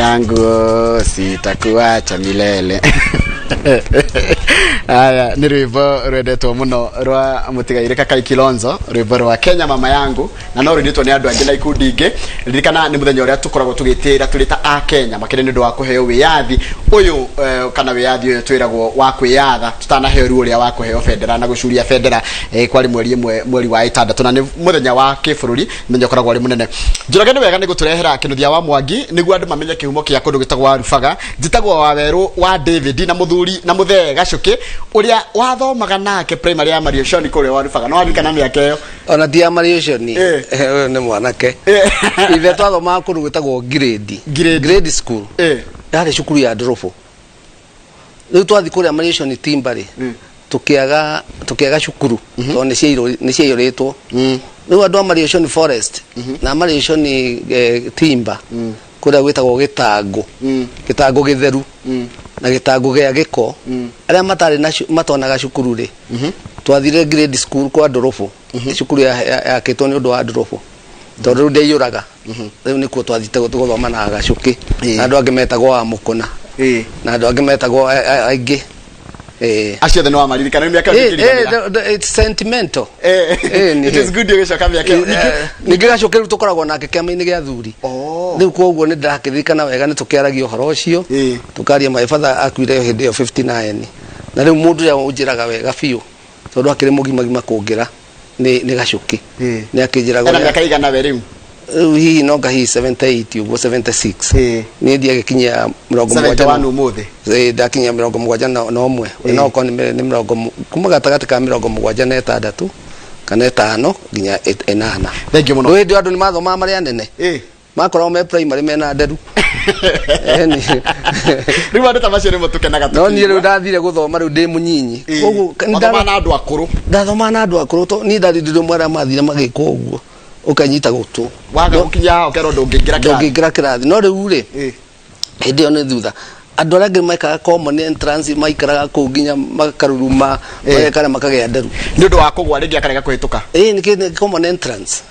Yangu, sitakuacha milele. Aya nĩ rwĩmbo rwendetwo mũno rwa mũtigairĩ Kakai Kilonzo, rwĩmbo rwa Kenya Mama Yangu, na no rũinĩtwo nĩ andũ angĩ na ikundi ingĩ. Ririkana nĩ mũthenya ũrĩa tũkoragwo tũgĩtĩĩra tũrĩ ta a Kenya, makĩria nĩ ũndũ wa kũheo wĩyathi ũyũ, kana wĩyathi ũyũ twĩragwo wa kwĩyatha tũtanaheo ruo ũrĩa wa kũheo bendera na gũcuria bendera. Kwarĩ mweri ĩmwe mweri wa ĩtandatũ, na nĩ mũthenya wa kĩbũrũri, mũthenya ũkoragwo ũrĩ mũnene. Njoroge, nĩ wega nĩ gũtũrehera kĩnuthia wa Mwangi nĩguo andũ mamenye kĩhumo kĩa kũndũ gĩtagwo Warubaga. Njĩtagwo Wawerũ wa David na mũthuri na mũthee Gacũkĩ ũrĩa wathomaga nake primary ya Mariashoni kũrĩa Warubaga. No waririkana mĩaka ĩyo? Ona ti ya Mariashoni. Ũyũ nĩ mwanake. Ithe twathomaga kũndũ gwĩtagwo grade. Grade. Grade school. Yarĩ cukuru ya ndũrũbũ. Rĩu twathiĩ kũrĩa Mariashoni Timba rĩ, tũkĩaga cukuru tondũ nĩ ciaiyũrĩtwo. Rĩu andũ a Mariashoni Forest na Mariashoni Timba, kũrĩa gwĩtagwo gĩtangũ, gĩtangũ gĩtheru na gĩtangũ gĩa gĩko, arĩa matarĩ na matonaga cukuru rĩ, twathire grade school kwa ndũrũbũ, cukuru yakĩtwo nĩ ũndũ wa ndũrũbũ tondũ rĩu ndĩaiyũraga. Rĩu nĩkuo twathite gũthoma na Gacũkĩ na andũ angĩ metagwo wa Mũkũna na andũ angĩ metagwo aingĩ. Acio othe nĩ wamaririkana nĩ mĩaka ĩyo ndũkĩriganĩra? It's sentimental. It is good ũgĩcoka mĩaka ĩyo. Ningĩ Gacũkĩ rĩu tũkoragwo nake kĩama-inĩ gĩa athuri. Rĩu koguo nĩ ndĩrakĩririkana wega, nĩ tũkĩaragia ũhoro ũcio. Tũkaria. My father akuire hĩndĩ ĩyo 59, na rĩu mũndũ ũrĩa ũnjĩraga wega biũ tondũ akĩrĩ mũgima gima kũngĩra nĩ Gacũkĩ. Nĩ akĩnjĩraga Ena mĩaka igana we rĩu? Rĩu hihi no nga hihi 78 ũguo, 76. Niĩ ndiagĩkinyia mĩrongo mũgwanja. 71 ũmũthĩ. Ndakinyia 71. No okorwo nĩ mĩrongo kuma gatagatĩ ka 76 kana 5 nginya 8. Thank you mũno. Rĩu hĩndĩ ĩyo andũ nĩ mathomaga marĩ anene. Makoragwo me primary mena nderu. Rĩu andũ ta macio nĩmo tũkenaga. No niĩ rĩu ndathire gũthoma rĩu ndĩ mũnyinyi. Koguo Wathomaga na andũ akũrũ. Ndathomaga na andũ akũrũ to niĩ ndarĩ ndĩ ũmwe arĩa mathire magĩkwo ũguo ũkanyita gũtũ. Waga gũkinya haha ũkerwo ndũngĩingĩra kĩrathi. Ndũngĩingĩra kĩrathi. No rĩu rĩ, hĩndĩ ĩyo nĩ thutha andũ arĩa angĩ mekaga common entrance maikaraga kũu nginya makaruruma, magekara makagĩa nderu. Nĩ ũndũ wa kũgwa rĩngĩ akarega kũhĩtũka. Ĩĩ, nĩ common entrance.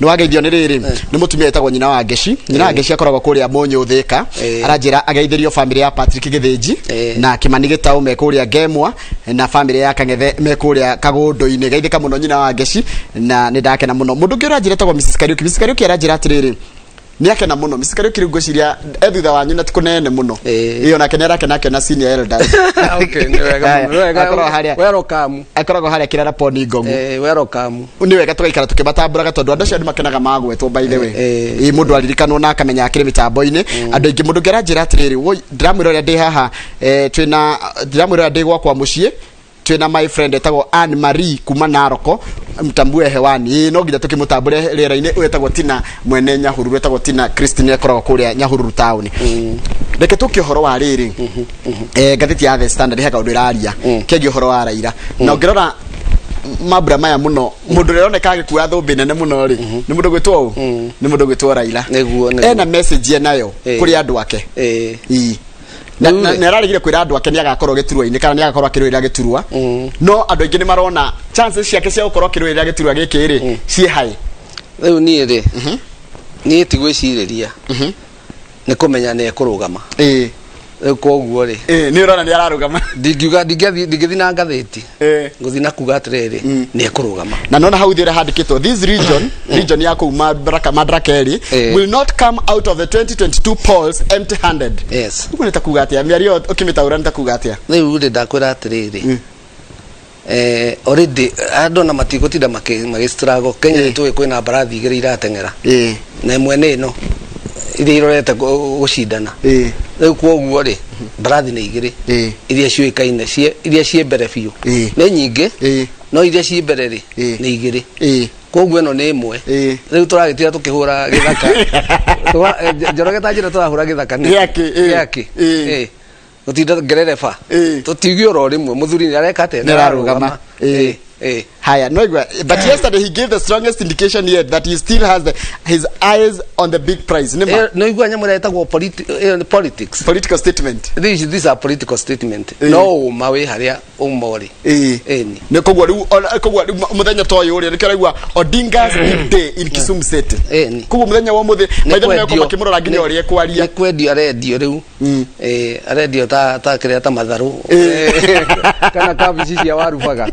Nĩ wageithio nĩ rĩrĩ, nĩ mũtumia wĩtagwo nyina wa Ngeci. Nyina wa Ngeci akoragwo kũrĩa Mũnyũ Thĩka. Aranjĩra ageithĩrio famĩlĩ ya Patrick Gĩthĩnji na Kĩmani Gĩtaũ me kũrĩa Ngemwa na famĩlĩ ya Kang'ethe me kũrĩa Kagũndũ-inĩ. Geithĩka mũno, nyina wa Ngeci, na nĩ ndakena mũno. Mũndũ ũngĩ ũranjĩra etagwo Mrs Kariuki. Mrs Kariuki aranjĩra atĩrĩrĩ, nĩ akena mũno. Mrs Kariuki, rĩu ngwĩciria e thutha wanyu na ti kũnene mũno. Ĩyo nake nĩ arakena akĩona senior elders. Okay, nĩ wega mũno, nĩ wega. Akoragwo harĩa Welcome. Akoragwo harĩa Kĩrara Poni Ngogu. Welcome. Nĩ wega tũgaikara tũkĩmatambũraga tondũ andũ acio nĩ makenaga magwetwo, by the way. Ĩ, mũndũ aririkanwo na akamenya akĩrĩ mĩtambo-inĩ andũ aingĩ. Mũndũ ũngĩ aranjĩra atĩrĩrĩ, woi, ndĩramwĩra ũrĩa ndĩ haha, twĩna, ndĩramwĩra ũrĩa ndĩ gwakwa mũciĩ, twĩna my friend etagwo Anne Marie kuma Naroko, mtambue hewani. Ĩ, no nginya tũkĩmũtambũre rĩera-inĩ. Ũyũ etagwo Tina mwene Nyahururu, etagwo Tina Christine, akoragwo kũrĩa Nyahururu town. Reke tũke ũhoro wa rĩrĩ, ngathĩti ya The Standard he kaũndũ ĩraria kegiĩ ũhoro wa Raila, na ũngĩrora mambura maya mũno, mũndũ ũrĩa ũroneka agĩkua thũmbĩ nene mũno rĩ, nĩ mũndũ gwĩtwo ũ? Nĩ mũndũ gwĩtwo Raila. Nĩguo. Ena message enayo kũrĩ andũ ake. Ii. Na Rĩu na rĩ. nĩ araregire kwĩra andũ ake nĩ agakorwo gĩturwa-inĩ kana nĩ agakorwo akĩrũĩrĩra gĩturwa, no andũ aingĩ nĩ marona chances ciake cia gũkorwo akĩrũĩrĩra gĩturwa gĩkĩ rĩ ciĩ high. Rĩu niĩ rĩ, niĩ ti gwĩcirĩria, nĩ kũmenya nĩ ekũrũgama. Rĩu koguo rĩ, Nĩ ũrona nĩ ararũgama. Ndingiuga ndingĩthiĩ na ngathĩti, ngũthiĩ na kuga atĩrĩrĩ, nĩ ekũrũgama. Na nona hau thĩ ũrĩa handĩkĩtwo, this region, region ya kũu Madaraka ĩrĩ, will not come out of the 2022 polls empty handed. Ũguo nĩ ta kuga atĩa? Mĩario ĩyo ũkĩmĩtaũra nĩ ta kuga atĩa? Rĩu rĩ, ndakwĩra atĩrĩrĩ, already andũ na matigũtinda magĩ struggle. Kenya nĩ tũĩ kwĩna mbarathi igĩrĩ irateng'era, na ĩmwe nĩ ĩno iria irorete gũcindana. Rĩu kwoguo rĩ, mbarathi nĩ igĩrĩ iria ciũĩkaine iria ciĩ mbere biũ. Nĩ nyingĩ, no iria ciĩ mbere rĩ, nĩ igĩrĩ. Koguo ĩno nĩ ĩmwe. Rĩu tũragĩtira tũkĩhũra gĩthaka. Njoroge ta njĩra tũrahũra gĩthaka nĩkĩ? Gĩakĩ, Gĩakĩ. Gũtinda ngerereba. Tũtiuge oro rĩmwe mũthuri nĩ areka atĩa? Nĩ ararũgama. Ĩĩ. Haya, no igua, but yesterday he gave the strongest indication yet that he still has his eyes on the big prize. Nĩ ma? No igua nyamũ ĩrĩa ĩtagwo politics. Political statement. These are political statement. No ũma wĩ harĩa ũma ũrĩ. Ĩni. Nĩ koguo rĩu koguo rĩu mũthenya ta ũyũ rĩ, nĩkĩo ũraigua Odinga's big day in Kisumu City. Ĩni. Koguo mũthenya wa ũmũthĩ maitho nĩ mekorwo makĩmũrora nginya ũrĩa ekwaria. Nĩ kwendio arendio rĩu. Arendio ta kĩrĩa, ta matharũ kana kabici cia warubaga.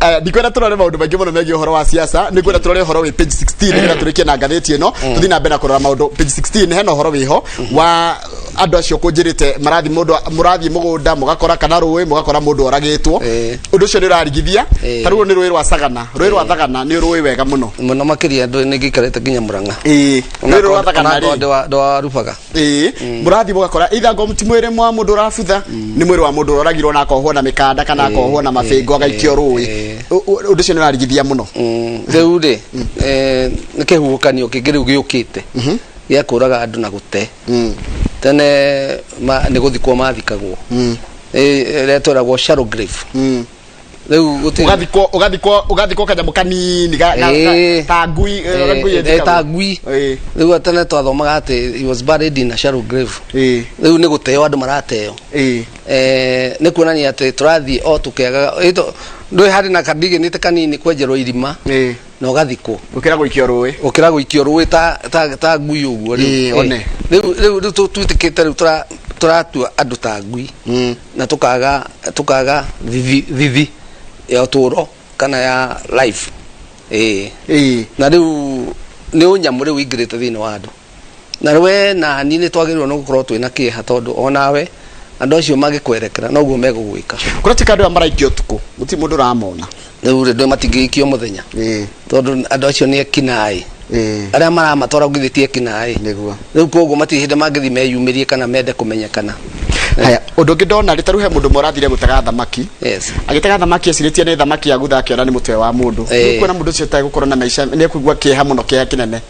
Aya, ndikwenda tũrore maũndũ maingĩ mũno megiĩ ũhoro wa siasa, nĩ ngwenda tũrore ũhoro wĩ page 16 nĩgetha tũrĩkie na ngathĩti ĩno, tũthiĩ na mbere na kũrora maũndũ. Page 16 hena ũhoro wĩho wa andũ acio kũnjĩrĩte marathiĩ, mũndũ mũrathiĩ mũgũnda mũgakora kana rũĩ mũgakora mũndũ oragĩtwo. Ũndũ ũcio nĩ ũrarigithia. Ta rĩu nĩ rũĩ rwa Sagana, rũĩ rwa Thagana nĩ rũĩ wega mũno. Mũno makĩria andũ nĩ ngĩikarĩte nginya Mũrang'a. Rũĩ rwa Thagana rĩ, Ndĩ wa warubaga. Mũrathiĩ mũgakora either ngo ti mwĩrĩ mwa mũndũ ũrabutha, nĩ mwĩrĩ wa mũndũ ũroragirwo na akohwo na mĩkanda kana akohwo na mabĩngũ agaikio rũĩ. Ũndũ ũcio nĩ ũrarigithia mũno. Rĩu rĩ, nĩ kĩhuhũkanio kĩngĩ rĩu gĩũkĩte gĩa kũraga andũ na gũte. Tene nĩ gũthikwo mathikagwo, ĩrĩa tweragwo shallow grave. Rĩu gũtirĩ. Ũgathikwo kanyamũ kanini ta ngui, ũrĩa ngui ĩthikagwo. Ta ngui. Rĩu tene twathomaga atĩ he was buried in a shallow grave. Rĩu nĩ gũteo andũ marateo. Nĩ kuonania atĩ tũrathiĩ o tũkĩagaga. Ndũĩ harĩ na kadigĩnĩte kanini kwenjerwo irima na ũgathikwo. Gũkĩra gũikio rũĩ. Gũkĩra gũikio rũĩ ta ngui ũguo rĩu. One. Rĩu twĩtĩkĩte rĩu tũratua andũ ta ngui na tukaga thithi ya ũtũũro kana ya life. Na rĩu nĩ ũnyamũ rĩu ũingĩrĩte thĩinĩ wa andũ, na we na niĩ nĩ twagĩrĩirwo nĩ gũkorwo twĩna kĩeha, tondũ onawe andũ acio mangĩkwerekera noguo megũgwĩka. Kũratuĩka andũ aya maraikio ũtukũ, gũtirĩ mũndũ ũramona. Rĩu rĩ, ndũĩ matingĩikio mũthenya tondũ andũ acio nĩ ekinaĩ. Arĩa maramatwara githĩ ti ekinaĩ? Nĩguo. Rĩu koguo matirĩ hĩndĩ mangĩthiĩ meyumĩrie kana mende kũmenyekana. Haya, ũndũ ũngĩ ndona rĩ, ta rĩu he mũndũ ũmwe ũrathire gũtega thamaki. Agĩtega thamaki ecirĩtie nĩ thamaki ya gutha, akĩona nĩ mũtwe wa mũndũ. Kuona mũndũ ũcio ũtegũkorwo na maica, nĩ ekũigua kĩeha mũno, kĩeha kĩnene.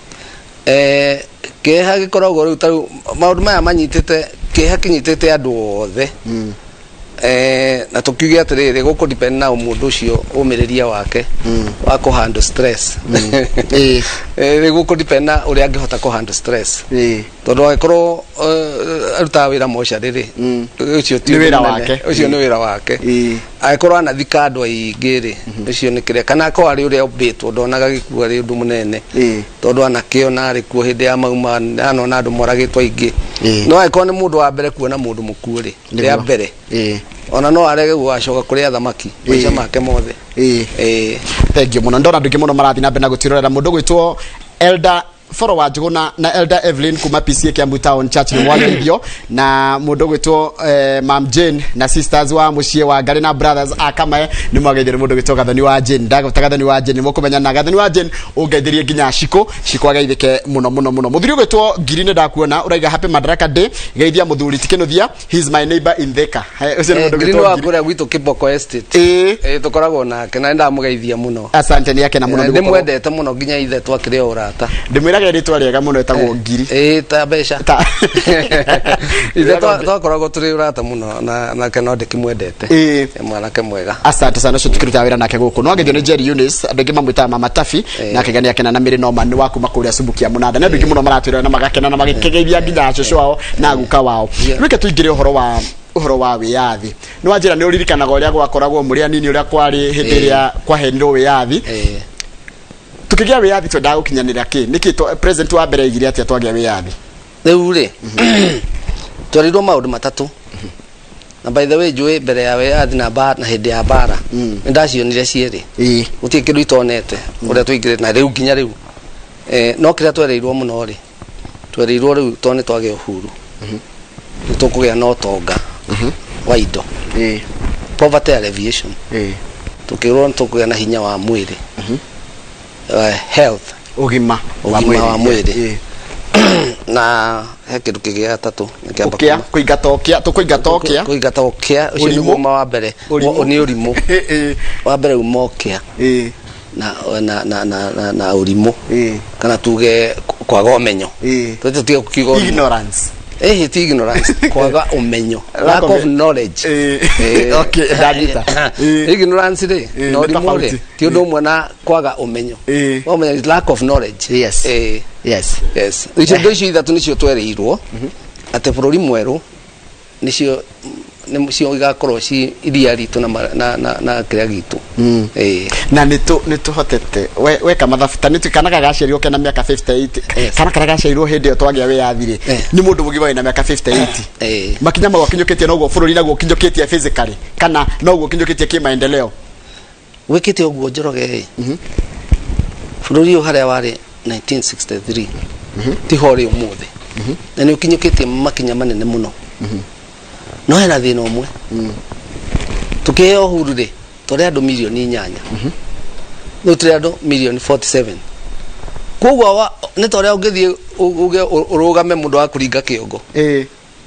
Kĩeha gĩkoragwo rĩu, tarĩu maũndũ maya manyitĩte kĩeha kĩnyitĩte andũ othe. Na tũkiuge atĩrĩrĩ, gũkũ depend na mũndũ ũcio ũmĩrĩria wake wa kũ handle stress. Rĩu gũkũ depend na ũrĩa angĩhota kũ handle stress, tondũ angĩkorwo arutaga wĩra mocarĩ rĩ, ũcio ti Nĩ wĩra ũndũ mũnene. Wake. Ũcio nĩ wĩra wake. Angĩkorwo anathika andũ aingĩ rĩ, ũcio nĩ kĩrĩa, kana akorwo arĩ ũrĩa ũmbĩtwo ndonaga gĩkuũ arĩ ũndũ mũnene, tondũ anakĩona arĩ kuo hĩndĩ ya mauma, anona andũ moragĩtwo aingĩ. No angĩkorwo nĩ mũndũ wa mbere kuona mũndũ mũkuũ rĩ, rĩa mbere, ona no arege gũgacoka kũrĩa thamaki maica make mothe. Thank you mũno. Ndona andũ aingĩ mũno marathiĩ na mbere na gũtwĩrorera. Mũndũ gwĩtwo Elder Foro wa Njũgũna na Elder Evelyn kuma PCA Kiambu Town Church nĩ mwageithio, na mũndũ gwĩtwo Mam Jane na sisters wa mũciĩ wa Ngarĩ na brothers a Kamae nĩ mwageithio nĩ mũndũ gwĩtwo Gathoni wa Jane. Ndagũta Gathoni wa Jane nĩ mũkũmenya, na Gathoni wa Jane ũngeithĩrie nginya Shiko Shiko ageithĩke mũno mũno mũno. Mũthuri ũgwĩtwo Ngiri nĩ ndakuona ũraiga happy Madaraka Day, geithia mũthuri Tikinuthia, he is my neighbor in Thika. Ũcio nĩ mũndũ Ngiri gwĩtwo wa Ngiri. kũrĩa gwitũ Kiboko Estate. Tũkoragwo nake na nĩndamũgeithia mũno. Asante, nĩ akena mũno nĩ gũkorwo- Ndĩmwendete mũno nginya ithe twakĩrĩ o ũrata. Ndĩmwĩraga rĩtwa rĩega mũno, ĩtagwo Ngiri. Ta mbeca. Ithe twakoragwo tũrĩ ũrata mũno na nake no ndĩkĩmwendete. Nĩ mwanake mwega. Asante sana, ũcio tukĩrutaga wĩra nake gũkũ no agethio nĩ Jerry Eunice, andũ aingĩ mamwĩtaga Mama Tafi, nake gani akena na mĩrĩ noma nĩ wa kuma kũrĩa Subukia Mũnanda. Nĩ andũ aingĩ mũno maratwĩrora na magakena na magĩkĩgeithia nginya cũcũ wao na guka wao. Reke tũingĩre ũhoro wa wĩyathi. Nĩ wanjĩra nĩ ũririkanaga ũrĩa gwakoragwo mũrĩ anini, ũrĩa kwarĩ hĩndĩ ĩrĩa kwaheanirwo wĩyathi. Tukĩgĩa wĩyathi twendaga gũkinyanĩra kĩ? Nĩkĩ president wa mbere aigire atĩa twagĩa wĩyathi? Rĩu rĩ, twarirwo maũndũ matatũ, na by the way njũĩ mbere ya wĩyathi na hĩndĩ ya mbara nĩ ndacionire cierĩ. Gũtirĩ kĩndũ itonete ũrĩa tũingĩrĩte na rĩu nginya rĩu. No kĩrĩa twereirwo mũno rĩ, twereirwo rĩu tondũ nĩ twagĩa uhuru nĩ tũkũgĩa na ũtonga wa indo, poverty alleviation. Tukĩrwo nĩ tũkũgĩa na hinya wa mwĩrĩ, health. Ũgima wa Ũgima wa mwĩrĩ. Na he kĩndũ kĩngĩ gĩa gatatũ nĩkĩamba Ũkĩa, kũingata ũkĩa, tũkũingata ũkĩa. Kũingata ũkĩa, ũcio Ũrimũ. nĩguo ma wa mbere. Ũrimũ. Nĩ ũrimũ. Wa mbere uma ũkĩa na ũrimũ, kana tuge kwaga ũmenyo. Tũtige gũkiuga ũrimũ. Ignorance. Ĩhĩ, ti ignorance, kwaga ũmenyo, lack of knowledge. Okay, ndanyita. Ignorance rĩ, na nĩ ũrimũ rĩ, tofauti. Ti ũndũ ũmwe na kwaga ũmenyo. Kwaga ũmenyo is lack of knowledge. Yes, icio indo icio ithatũ nĩcio twerĩirwo atĩ bũrũri mwerũ nĩcio nĩcio igakorwo ci iria ritũ na, na kĩrĩa gitũ. Na nĩ tũhotete weka mathabu ta nĩ kana gagaciarirwo kena mĩaka 58, kana karĩa gaciarirwo hĩndĩ ĩyo twagĩa wĩyathi rĩ, nĩ mũndũ mũgima wĩna mĩaka 58. Makinya mau akinyũkĩtie noguo bũrũri naguo ũkinyũkĩtie physically, kana noguo ũkinyũkĩtie kĩmaendeleo? Wĩkĩte ũguo, Njoroge ĩ, bũrũri ũyũ harĩa warĩ 1963 tiho rĩ ũmũthĩ, na nĩ ũkinyũkĩtie makinya manene mũno, no hena thĩna ũmwe. Tũkĩheo uhuru rĩ, tũrĩ andũ mirioni 8, rĩu tũrĩ andũ mirioni 47. Koguo nĩ ta ũrĩa ũngĩthiĩ uge ũrũgame mũndũ wa kũringa kĩongo,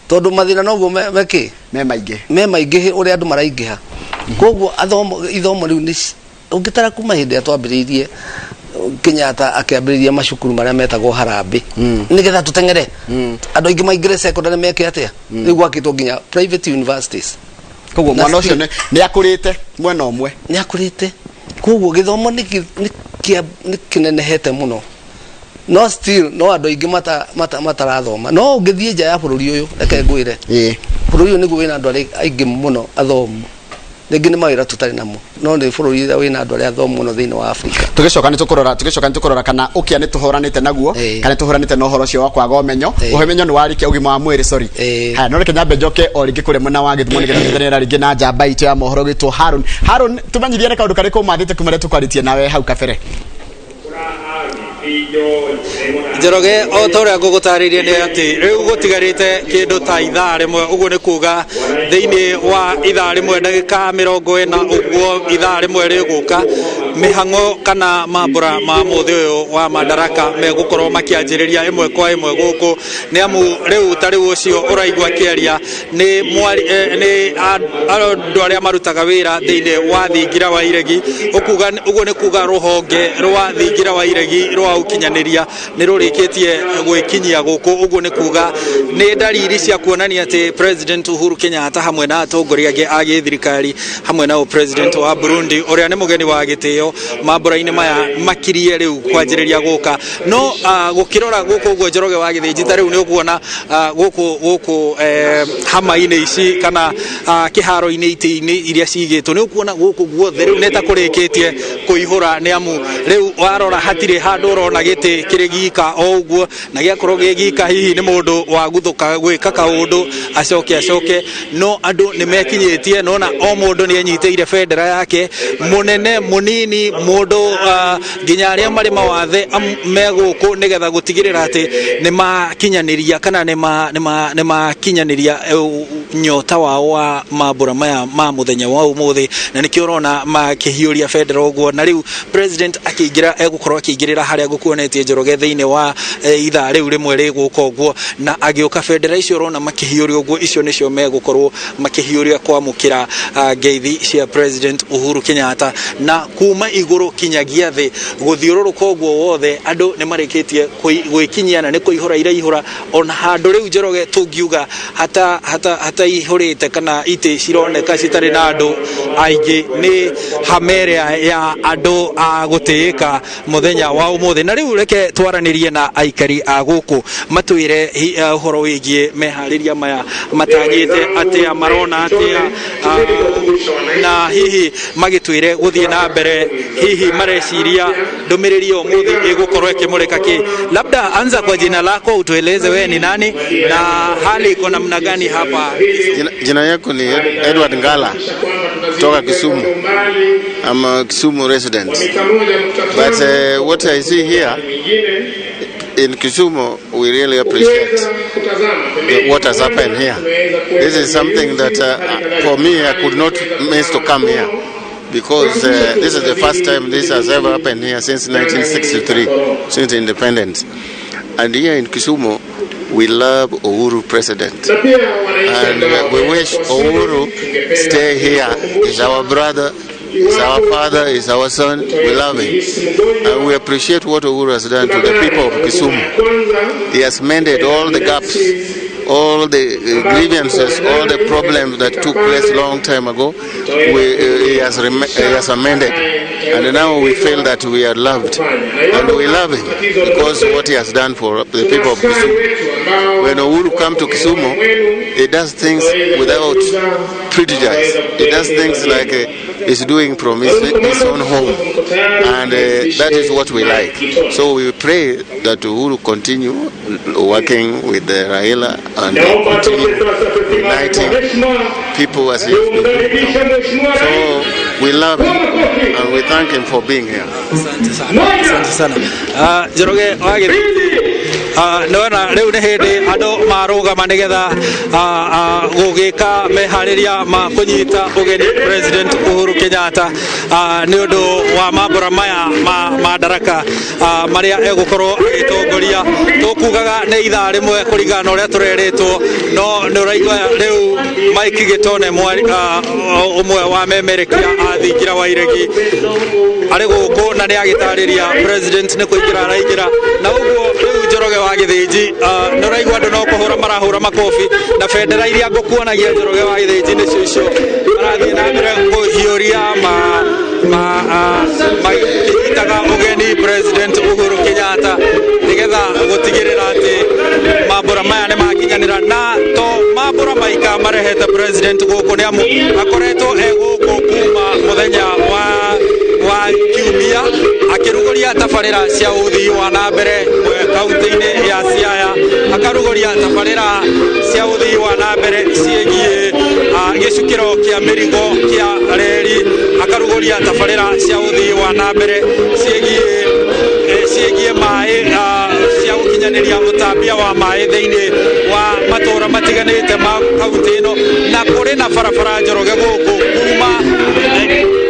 tondũ mathĩna noguo mekĩ me maingĩ. Me maingĩ ũrĩa andũ maraingĩha. Koguo athomo ithomo rĩu nĩ ũngĩtara kuma hĩndĩ ĩrĩa twambĩrĩirie, Kenyatta akĩambĩrĩria macukuru marĩa metagwo harambĩ, nĩgetha tũteng'ere andũ aingĩ maingĩre secondary, meke atĩa, rĩu gwakĩtwo nginya private universities. Koguo Na mwana ũcio nĩ akũrĩte mwena ũmwe. Nĩ akũrĩte. Koguo gĩthomo nĩ kĩnenehete mũno, no still no andũ aingĩ matarathoma. No ũngĩthiĩ nja ya bũrũri ũyũ, reke ngwĩre, bũrũri ũyũ nĩguo wĩna andũ arĩa aingĩ mũno athomu. Rĩngĩ nĩ mawĩra tũtarĩ namo, no nĩ bũrũri ũrĩa wĩna andũ arĩa athomu mũno thĩinĩ wa Afrika. Tũgĩcoka nĩ tũkũrora kana ũkĩa nĩ tũhũranĩte naguo, kana nĩ tũhũranĩte na ũhoro ũcio wa kwaga ũmenyo. Ũmenyo nĩ warĩkia ũgima wa mwĩrĩ, sorry. Haya, no reke nyambe njoke o rĩngĩ kũrĩa mwena wa Gĩthumo nĩgetha tũthenera rĩngĩ na njamba itũ ya mohoro gwĩtwo Harun. Harun, tũmenyithie nĩ kaũndũ karĩkũ ũmathĩte kuma rĩrĩa tũkwarĩtie nawe hau kabere. Njoroge, o ta ũrĩa ngũgũtarĩirie nĩ atĩ rĩu gũtigarĩte kĩndũ ta ithaa rĩmwe, ũguo nĩ kuga thĩinĩ wa ithaa rĩmwe ndagĩka 40 ũguo, ithaa rĩmwe rĩgũka, mĩhang'o kana mambũra ma mũthĩ ũyũ wa Madaraka megũkorwo makĩanjĩrĩria ĩmwe kwa ĩmwe gũkũ, nĩ amu rĩu ta rĩu ũcio ũraigua akĩaria nĩ nĩ andũ arĩa marutaga wĩra thĩinĩ wa thingira wa iregi. Ũkuga ũguo nĩ kuga rũhonge rwa thingira wa iregi rwa ũkinyanĩria nĩ rũrĩkĩtie gwĩkinyia gũkũ. Ũguo nĩ kuga nĩ ndariri cia kuonania atĩ President Uhuru Kenyatta hamwe na atongoria angĩ a gĩthirikari, hamwe na President wa Burundi ũrĩa nĩ mũgeni wa gĩtĩo mambũra-inĩ maya, makirie rĩu kwanjĩrĩria gũka. No gũkĩrora gũkũ ũguo, Njoroge wa Gĩthĩnji, ta rĩu nĩ ũkuona gũkũ hama-inĩ ici kana kĩharo-inĩ, itĩ-inĩ iria cigĩtwo, nĩ ũkuona gũkũ guothe rĩu nĩ ta kũrĩkĩtie kũihũra, nĩ amu rĩu warora hatirĩ handũ ũrona gĩtĩ kĩrĩ gika o ũguo, na gĩakorwo gĩ gika hihi nĩ mũndũ waguthũka gwĩka kaũndũ acoke acoke. No andũ nĩ mekinyĩtie, nona o mũndũ nĩ enyitĩire bendera yake, mũnene, mũnini, mũndũ nginya arĩa marĩ mawathe me gũkũ nĩgetha gũtigĩrĩra atĩ nĩ makinyanĩria kana nĩ makinyanĩria nyota wao wa mambũra maya ma mũthenya wa ũmũthĩ, na nĩkĩo ũrona makĩhiũria bendera ũguo. Na rĩu president akĩingĩra, egũkorwo akĩingĩrĩra harĩa ngũkuonetie, Njoroge, thĩinĩ wa ithaa rĩu rĩmwe rĩgũka ũguo. Na agĩũka, bendera icio ũrona makĩhiũria ũguo, icio nĩcio megũkorwo makĩhiũria kwamũkĩra ngeithi cia President Uhuru Kenyatta. Na kuma igũrũ kinyagia thĩ, gũthiũrũrũka ũguo wothe, andũ nĩ marĩkĩtie gwĩkinyia na nĩ kũihũra iraihũra. Ona handũ rĩu, Njoroge, tũngiuga hata hata hataihũrĩte kana itĩ cironeka citarĩ na andũ aingĩ nĩ hamere ya andũ a gũtĩĩka mũthenya wa ũmũthĩ. Na rĩu reke twaranĩrie na aikari a gũkũ matwĩre ũhoro wĩgiĩ meharĩria maya, matanyĩte atĩa, marona atĩa, na hihi magĩtwĩre gũthiĩ na mbere, hihi mareciria ndũmĩrĩri ya ũmũthĩ ĩgũkorwo ĩkĩmũrĩka kĩ. Labda anza kwa jina lako, utueleze wewe ni nani na hali iko namna gani hapa. Jina yangu ni Edward Ngala kutoka Kisumu. I'm a Kisumu resident. But what I see here in Kisumu, we really appreciate what has happened here. This is something that for me, I could not miss to come here because this is the first time this has ever happened here since 1963, since independence. And here in Kisumu, we love Uhuru president. And we wish Uhuru stay here. He's our brother, he's our father, he's our son. We love him. And we appreciate what Uhuru has done to the people of Kisumu. He has mended all the gaps All the grievances, all the problems that took place long time ago, he has amended. And now we feel that we are loved. And we love him because what he has done for the people of Kisumu. When Uhuru come to Kisumu, he does things without prejudice. He does things like he's doing from his own home. And that is what we like. So we pray that Uhuru continue working with Raila and continue uniting people as he has been doing. So we love him and we thank him for being here. Asante sana, asante sana. Ah, Njoroge wa Gĩthĩnji, nĩwona rĩu nĩ hĩndĩ andũ marũgama nĩgetha gũgĩka meharĩria ma kũnyita ũgeni President Uhuru Kenyatta nĩ ũndũ wa mambũra maya ma Madaraka marĩa egũkorwo agĩtongoria. Tũkugaga nĩ ithaa rĩmwe kũringana na ũrĩa tũrerĩtwo, no nĩ ũraigua rĩu Mike Gĩtone, ũmwe wa memerekia a Thingira wa Iregi, arĩ gũkũ na nĩ agĩtarĩria president nĩ kũingĩra araingĩra. Na ũguo rĩu, Njoroge wa Gĩthĩnji, nĩ ũraigua andũ no kũhũra marahũra makobi, na bendera iria ngũkuonagia, Njoroge wa Gĩthĩnji, nĩcio icio marathiĩ na mbere kũhiũria ma makĩnyitaga ũgeni President Uhuru Kenyatta nĩgetha gũtigĩrĩra atĩ mambũra maya nĩ makinyanĩra. Na to mambũra maika marehete president gũkũ, nĩ amu akoretwo e gũkũ kuma mũthenya wa kiumia akĩrugũria tabarĩra cia ũthii wa na mbere kaunti-inĩ ya Siaya, akarugũria tabarĩra cia ũthii wa na mbere ciĩgiĩ gĩcukĩro kĩa mĩrigo kĩa reri, akarugũria tabarĩra cia ũthii wa na mbere ciĩgiĩ maĩ, cia gũkinyanĩria ũtambia wa maĩ thĩinĩ wa matũra matiganĩte ma kaunti ĩno. Na kũrĩ na barabara, Njoroge, gũkũ kuma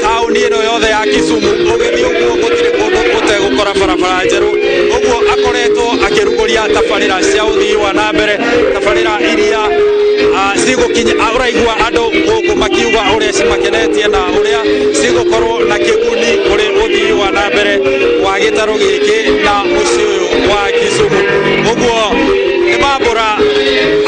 taũni ĩno yothe ya Kisumu ũgĩthiĩ ũguo gũtirĩ kũndũ ũtegũkora barabara njerũ. Ũguo akoretwo akĩrugũria tabarĩra cia ũthii wa na mbere, tabarĩra iria cigũkinya ũraigua andũ gũkũ makiuga ũrĩa cimakenetie na ũrĩa cigũkorwo na kĩguni kũrĩ ũthii wa na mbere wa gĩtarũ gĩkĩ na mũciĩ ũyũ wa Kisumu. Ũguo nĩ mambũra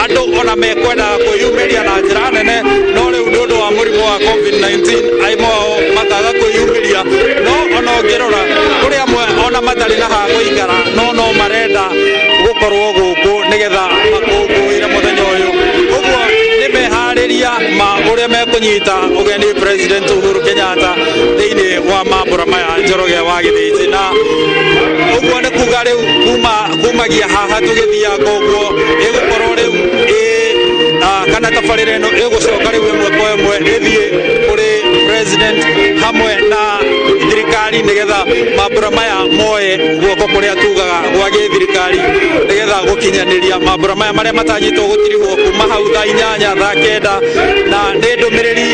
andũ ona mekwendaga kwĩyumĩria na njĩra nene, no rĩu nĩ ũndũ wa mũrimũ wa COVID-19 aimwe ao makaga kwĩyumĩria. No ona ũngĩrora kũrĩ amwe ona matarĩ na ha gũikara, no marenda gũkorwo gũkũ nĩgetha makũngũĩre mũthenya ũyũ. Ũguo nĩ meharĩria ma ũrĩa mekũnyita ũgeni President Uhuru Kenyatta thĩinĩ wa mambũra maya, Njoroge wa Gĩthĩnji. Na ũguo nĩ kuga rĩu kumagia haha tũgĩthianga ũguo ĩgũkorwo rĩu ĩ kana tabarĩra ĩno ĩgũcoka rĩu ĩmwe kwa ĩmwe ĩthiĩ kũrĩ president hamwe na thirikari nĩgetha mambũra maya moe guoko kũrĩa tugaga gwa gĩthirikari nĩgetha gũkinyanĩria mambũra maya marĩa matanyĩtwo gũtirihwo kuma hau thaa 8, thaa 9. Na nĩ ndũmĩrĩri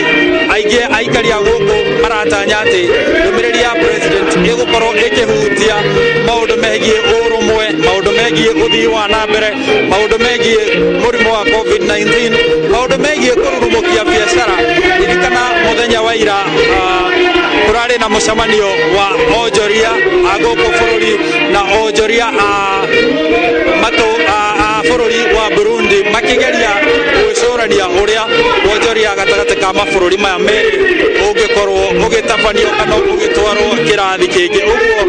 aingĩ aikari a gũkũ maratanya atĩ ndũmĩrĩri ya president ĩgũkorwo ĩkĩhutia maũndũ megiĩ ũrũmwe, maũndũ megiĩ ũthii wa na mbere, maũndũ megiĩ mũrimũ wa COVID-19, maũndũ megiĩ kũrurumũkia biacara. Ririkana mũthenya wa ira kũrarĩ na mũcemanio wa onjoria a gũkũ bũrũri na onjoria a matũ a bũrũri wa Burundi makĩgeria gwĩcũrania ũrĩa wonjoria gatagatĩ ka mabũrũri maya merĩ ũngĩkorwo ũgĩtabanio kana ũgĩtwarwo kĩrathi kĩngĩ. Ũguo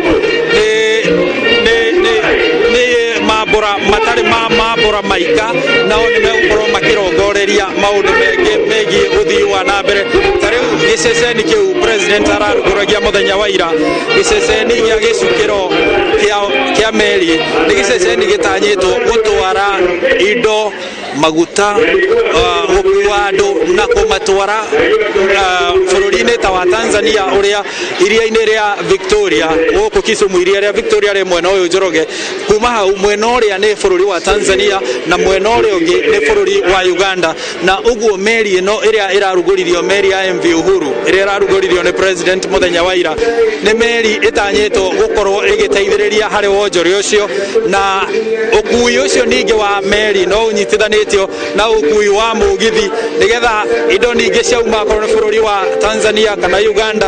nĩ mambũra matarĩ ma mambũra maika, nao nĩ megũkorwo makĩrongoreria maũndũ mengĩ megiĩ ũthii wa na mbere. Ta rĩu gĩceceni kĩu president ararugũragia mũthenya wa ira, gĩceceni gĩa gĩcukĩro kĩa meri, nĩ gĩceceni gĩtanyĩtwo gũtwara indo, maguta, gũkua andũ na kũmatwara bũrũri-inĩ ta wa Tanzania, ũrĩa iria-inĩ rĩa Victoria gũkũ Kisumu. Iria rĩa Victoria rĩ mwena ũyũ, Njoroge. Kuma hau mwena ũrĩa nĩ bũrũri wa Tanzania na mwena ũrĩa ũngĩ nĩ bũrũri wa Uganda. Na ũguo meri ĩno ĩrĩa ĩrarugũririo, meri ya MV Uhuru ĩrĩa ĩrarugũririo nĩ president mũthenya wa ira, nĩ meri ĩtanyĩtwo gũkorwo ĩgĩteithĩrĩria harĩ wonjoria ũcio na ũkui ũcio. Ningĩ wa meri no ũnyitithanĩtio ũkuruhanĩtio na ũkui wa mũgithi nĩgetha indo ningĩ ciauma akorwo nĩ bũrũri wa Tanzania kana Uganda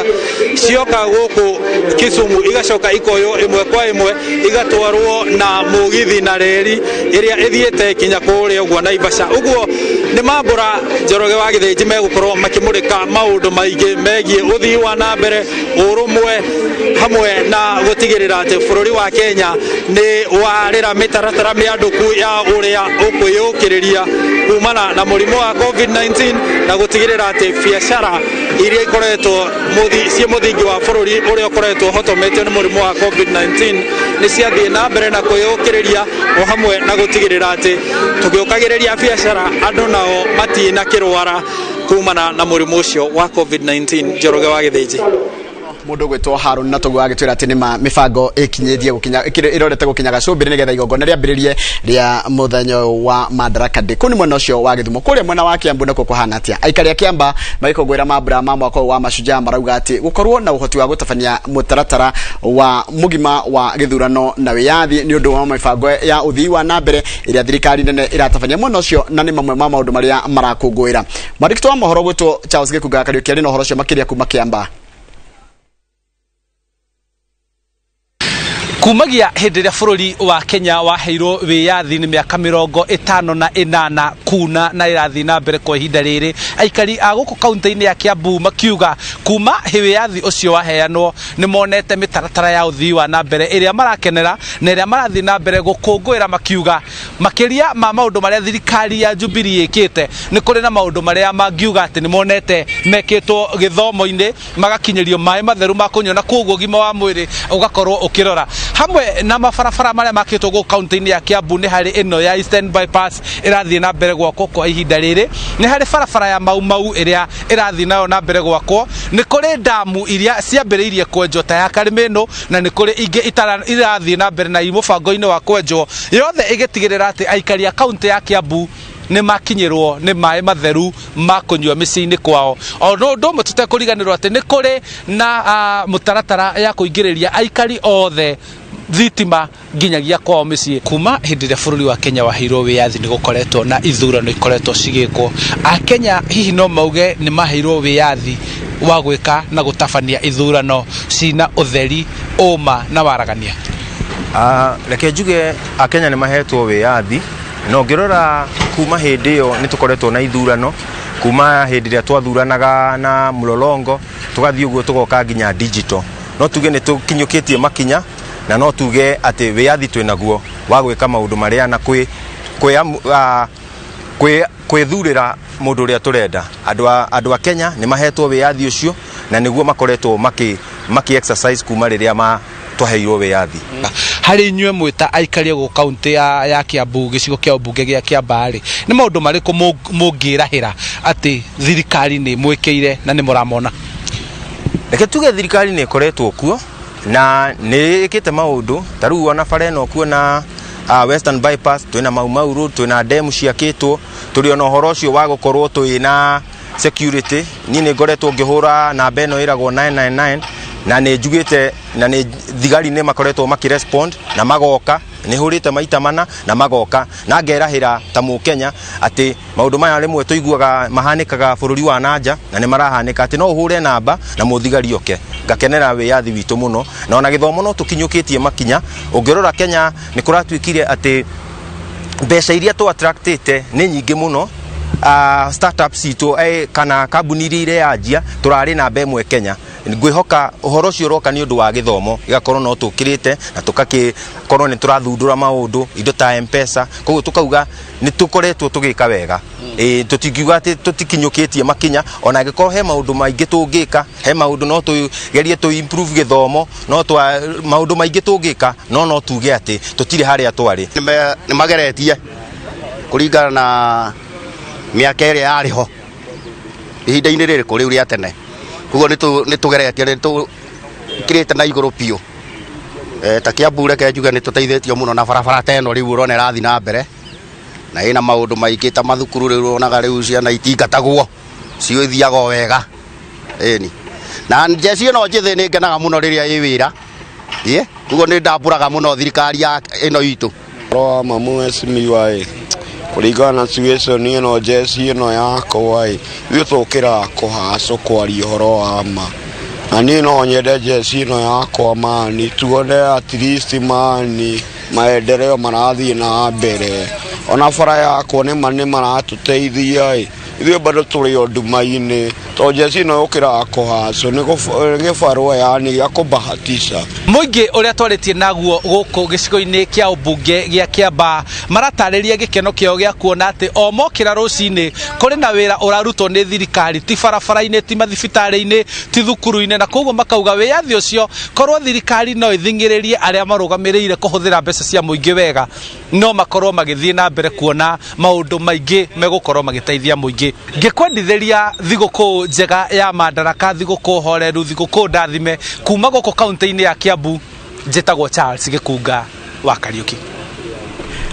cioka gũkũ Kisumu igacoka ikoywo ĩmwe kwa ĩmwe igatwarwo na mũgithi na reri ĩrĩa ĩthiĩte kinya kũrĩa ũguo Naivasha. Ũguo nĩ mambũra Njoroge wa Gĩthĩnji megũkorwo makĩmũrĩka maũndũ maingĩ megiĩ ũthii wa na mbere, ũrũmwe hamwe na gũtigĩrĩra atĩ bũrũri wa Kenya nĩ warĩra mĩtaratara mĩandũku ya ũrĩa ũkwĩyũkĩrĩria kumana na mũrimũ wa COVID-19 na gũtigĩrĩra atĩ biacara iria ikoretwo ciĩ mũthingi wa bũrũri ũrĩa ũkoretwo ũhotometio nĩ mũrimũ wa COVID-19 nĩ ciathiĩ na mbere na kwĩyũkĩrĩria o hamwe na gũtigĩrĩra atĩ tũgĩũkagĩrĩria biacara andũ nao matinakĩrwara kumana na mũrimũ ũcio wa COVID-19. Njoroge wa Gĩthĩnji. Mundu gwitwo Harun na toguo agitwira ati nima mibango ikinyithie gukinya irorete gukinya gacumbiri nigetha igongona riambiririe ria muthenya wa Madaraka Day. Kuu ni mwena ucio wa Githumo. Kuria mwena wa Kiambu nako kuhana atia? Aikari a Kiamba magikũngũĩra mambura ma mwaka wa mashujaa marauga ati gukorwo na uhoti wa gutabania mutaratara wa mugima wa githurano na wiyathi ni undu wa mibango ya uthii wa na mbere iria thirikari nene iratabania mwena ucio, na ni mamwe ma maundu maria marakũngũĩra. Mwandĩki wa mohoro gwitwo Charles Gĩkunga Kariũki arĩ na ũhoro ũcio makĩria kuma Kiamba. Kumagia hĩndĩ ĩrĩa bũrũri wa Kenya waheirwo wĩyathi nĩ mĩaka 58 kuna na ĩrathiĩ na mbere kwa ihinda rĩrĩ, aikari a gũkũ kaunti-inĩ ya Kiambu makiuga kuma wĩyathi ũcio waheanwo nĩ monete mĩtaratara ya ũthii wa na mbere ĩrĩa marakenera na ĩrĩa marathiĩ na mbere gũkũngũĩra, makiuga makĩria ma maũndũ marĩa thirikari ya Jubilee ĩkĩte nĩ kũrĩ na maũndũ marĩa mangiuga atĩ nĩ monete mekĩtwo gĩthomo-inĩ, magakinyĩrio maĩ matheru ma kũnyua na koguo ũgima wa mwĩrĩ ũgakorwo ũkĩrora. Hamwe na mabarabara marĩa makĩtwo gũkũ kaunti-inĩ ya Kiambu nĩ harĩ ĩno ya Eastern Bypass ĩrathiĩ na mbere gwakwo kwa ihinda rĩrĩ, nĩ harĩ barabara ya Mau Mau ĩrĩa ĩrathiĩ nayo na mbere gwakwo, nĩ kũrĩ ndamu iria ciambĩrĩirie kwenjwo ta ya Karimĩnũ, na nĩ kũrĩ ingĩ irathiĩ na mbere na mũbango-inĩ wa kwenjwo, yothe ĩgĩtigĩrĩra atĩ aikari a kaunti ya Kiambu nĩ makinyĩrwo nĩ maĩ matheru ma kũnyua mĩciĩ-inĩ kwao. O ũndũ ũmwe tũtekũriganĩrwo atĩ nĩ kũrĩ na mũtaratara ya kũingĩrĩria aikari othe thitima nginyagia kwao mĩciĩ. Kuma hĩndĩ ĩrĩa bũrũri wa Kenya waheirwo wĩyathi nĩ gũkoretwo na ithurano ikoretwo cigĩkwo, Akenya hihi no mauge nĩ maheirwo wĩyathi wa gwĩka na gũtabania ithurano cina ũtheri, ũma na waragania? Reke njuge Akenya nĩ mahetwo wĩyathi, na ũngĩrora kuma hĩndĩ ĩyo nĩ tũkoretwo na ithurano, kuma hĩndĩ ĩrĩa twathuranaga na mlolongo tũgathiĩ ũguo tũgoka nginya digital. No tuge nĩ tũkinyũkĩtie makinya, na no tuge atĩ wĩyathi twĩnaguo wa gwĩka maũndũ marĩa na kwĩthurĩra mũndũ ũrĩa tũrenda. Andũ a Kenya nĩ mahetwo wĩyathi ũcio, na nĩguo makoretwo maki exercise kuma rĩrĩa twaheirwo wĩyathi. Harĩ inyuĩ mwĩta aikari gũkũ kaunti ya Kiambu, gĩcigo kĩa ũmbunge gĩa Kiambaa rĩ, nĩ maũndũ marĩkũ mũngĩrahĩra atĩ thirikari nĩ mwĩkĩire na nĩ mũramona? Reke tuge thirikari nĩ ĩkoretwo kuo na nĩ ĩkĩte maũndũ ta rĩu ona bara ĩno kuona Western Bypass, twĩna Mau Mau Road, twĩna demu ciakĩtwo, tũrĩ ona ũhoro ũcio wa gũkorwo twĩna security. Niĩ nĩ ngoretwo ngĩhũra namba ĩno ĩragwo 999 na nĩ njugĩte na nĩ thigari nĩ makoretwo makĩrespond na magoka, nĩ hũrĩte maita mana na magoka, na ngerahĩra ta mũkenya atĩ maũndũ maya rĩmwe tũiguaga mahanĩkaga bũrũri wa nanja na nĩ marahanĩka, atĩ no ũhũre namba na mũthigari oke. Ngakenera wĩyathi witũ mũno, na ona gĩthomo no tũkinyũkĩtie makinya. Ũngĩrora Kenya nĩ kũratuĩkire atĩ mbeca iria tũ attractĩte nĩ nyingĩ mũno. Startups citũ kana kambuni iria ireanjia tũrarĩ namba ĩmwe Kenya. Ngwĩhoka ũhoro ũcio ũroka nĩ ũndũ wa gĩthomo, gĩgakorwo no tũkĩrĩte na tũgakĩkorwo nĩ tũrathundũra maũndũ indo ta M-Pesa, koguo tũkauga nĩ tũkoretwo tũgĩka wega. Tũtingiuga atĩ tũtikinyũkĩtie makinya, ona angĩkorwo he maũndũ maingĩ tũngĩka, he maũndũ no tũgerie tũ improve gĩthomo, no maũndũ maingĩ tũngĩka, no tuge atĩ tũtirĩ harĩa twarĩ. Nĩ mageretie kũringana na mĩaka ĩrĩa yarĩ ho ihinda-inĩ rĩrĩ rĩu rĩa tene, koguo nĩ tũgeretie, nĩ tũkĩrĩte na igũrũ biũ. Ta Kiambu reke njuge nĩ tũteithĩtio mũno na barabara ta ĩno rĩu ũrona ĩrathiĩ na mbere, na ĩna maũndũ maingĩ ta mathukuru rĩu ũronaga rĩu ciana itingatagwo, cithiaga o wega. Ĩni na njeci ĩno njĩthĩ nĩ ngenaga mũno rĩrĩa ĩ wĩra, koguo nĩ ndambũraga mũno thirikari ya ĩno itũ. Roa mamu esimiwa. Kũringana na situation ĩno, njeci ĩno yakwa ĩ, ithuĩ tũkĩraga kũhacũ kwaria ũhoro wa ma. Na niĩ no nyende njeci ĩno yakwa mani tuone at least mani maendeleo marathiĩ na mbere. Ona bara yakwa nĩma nĩ maratũteithia ĩ, ithuĩ bado tũrĩ o nduma-inĩ, tondũ njeci ĩno yũkĩraga kũhacũ nĩ gĩbarũa yani gĩa kũbahatisha. Mũingĩ ũrĩa twarĩtie naguo gũkũ gĩcigo-inĩ kĩa ũmbunge gĩa Kĩambaa maratarĩria gĩkeno kĩao gĩa kuona atĩ o mokĩra rũcinĩ kũrĩ na wĩra ũrarutwo nĩ thirikari, ti barabara-inĩ, ti mathibitarĩ-inĩ, ti thukuru-inĩ, na koguo makauga wĩyathi ũcio korwo thirikari no ĩthing'ĩrĩrie arĩa marũgamĩrĩire kũhũthĩra mbeca cia mũingĩ wega, no makorwo magĩthiĩ na mbere kuona maũndũ maingĩ megũkorwo magĩteithia mũingĩ. Ngĩkwendithĩria thigũkũ njega ya Madaraka, thigũkũ horeru, thigũkũ ndathime kuma gũkũ kaunti-inĩ ya Kiambu, njĩtagwo Charles Gĩkunga wa Kariũki.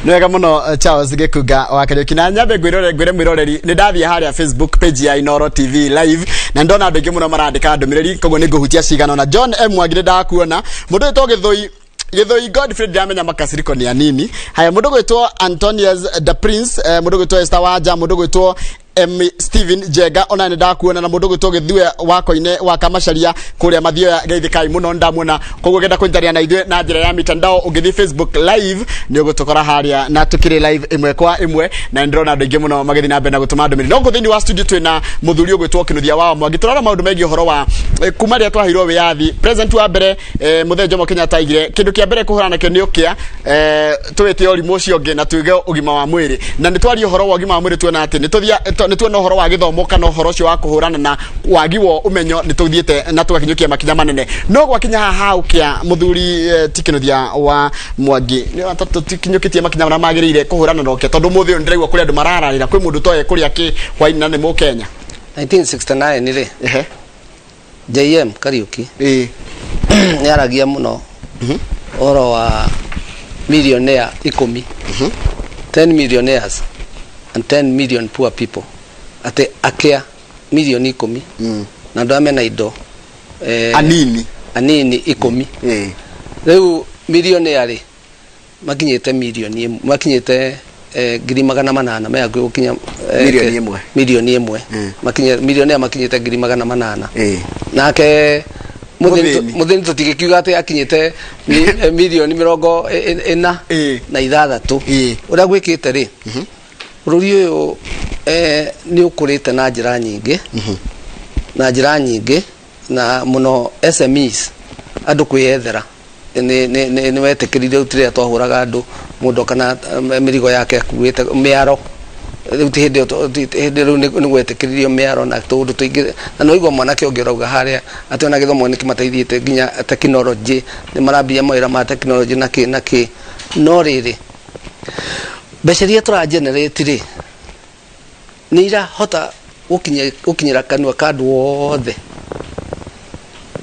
Nĩ wega mũno, Charles Gĩkunga wa Kariũki. Na nyambe ngwĩrore, ngwĩre mwĩroreri, nĩ ndathiĩ harĩa Facebook page ya Inoro TV live na ndona andũ aingĩ mũno marandĩka ndũmĩrĩri, koguo nĩ ngũhutia cigana. Na John M Mwangi, nĩ ndakuona. Mũndũ wĩtwo Gĩthũi Gĩthũi Godfrey, ndiramenya makasiriko nĩ anini. Haya, mũndũ gwĩtwo Antonius the Prince, mũndũ gwĩtwo Esther Wanja, mũndũ gwĩtwo M Steven Jenga, ona nĩ ndakuona. Na mũndũ gwĩtwo Gĩthue wa Koine wa Kamacaria kũrĩa Mathioya, geithĩkai mũno, ndamuona. Koguo ngenda kũnyitanĩra na ithuĩ na njĩra ya mitandao, ũngĩthiĩ Facebook live nĩ ũgũtũkora harĩa na tũkĩrĩ live ĩmwe kwa ĩmwe, na nĩ ndĩrona andũ aingĩ mũno magĩthiĩ na mbere na gũtũma ndũmĩrĩri. No gũkũ thĩinĩ wa studio twĩna mũthuri ũgwĩtwo Kĩnuthia wa Mwangi. Tũrora maũndũ megiĩ ũhoro wa kuma rĩrĩa twaheirwo wĩyathi, president wa mbere, mũthee Jomo Kenyatta, aigire kĩndũ kĩa mbere kũhũrana nakĩo nĩ ũkĩa, tũwĩte ũrimũ ũcio ũngĩ na tuge ũgima wa mwĩrĩ. Na nĩ twaria ũhoro wa ũgima wa mwĩrĩ, tuona atĩ nĩ tuona ũhoro wa gĩthomo kana ũhoro ũcio wa kũhũrana na wagi wa ũmenyo nĩ tũthiĩte na tũgakinyũkia makinya manene, no gwakinya haha ha ũkĩa, mũthuri, ti Kĩnuthia wa Mwangi, nĩ tũtikinyũkĩtie makinya marĩa magĩrĩire kũhũrana na ũkĩa, tondũ mũthĩ ũyũ nĩndĩraigua kũrĩ andũ marararĩra, kwĩ mũndũ toe kũrĩa kĩ hwainĩ na nĩ Mũkenya. 1969 rĩ, JM Kariuki nĩ aragia mũno ũhoro wa millionaire 10, 10 millionaires and 10 million poor people, atĩ akĩa milioni 10 na andũ arĩa mena indo anini. Anini 10. Rĩu millionaire rĩ, makinyĩte milioni ĩmwe, makinyĩte 800,000, me hakuhĩ gũkinya Milioni ĩmwe. Milioni 1. Makinye millionaire makinyĩte 800,000. Nake Mũthĩni. Mũthĩni tũtingĩkiuga atĩ akinyĩte milioni mĩrongo ĩna na ithathatũ. Ũrĩa gwĩkĩte rĩ, bũrũri ũyũ nĩ ũkũrĩte na njĩra nyingĩ, na njĩra nyingĩ, na mũno SMEs, andũ kwĩyethera nĩ wetĩkĩrire. Rĩu rĩrĩa twahũraga andũ, mũndũ kana mĩrigo yake akuĩte mĩaro, rĩu ti hĩndĩ ĩyo hĩndĩ rĩu nĩ gwetĩkĩririo mĩaro na tũũndũ tũingĩ. Na nĩ waigua mwanake ũngĩ ũrauga harĩa atĩ ona gĩthomo nĩ kĩmateithĩtie, nginya tekinoronjĩ nĩ marambia mawĩra ma tekinoronjĩ na kĩ na kĩ. No rĩrĩ, mbeca iria tũra generate rĩ, nĩ irahota gũkinyĩra kanua ka andũ othe?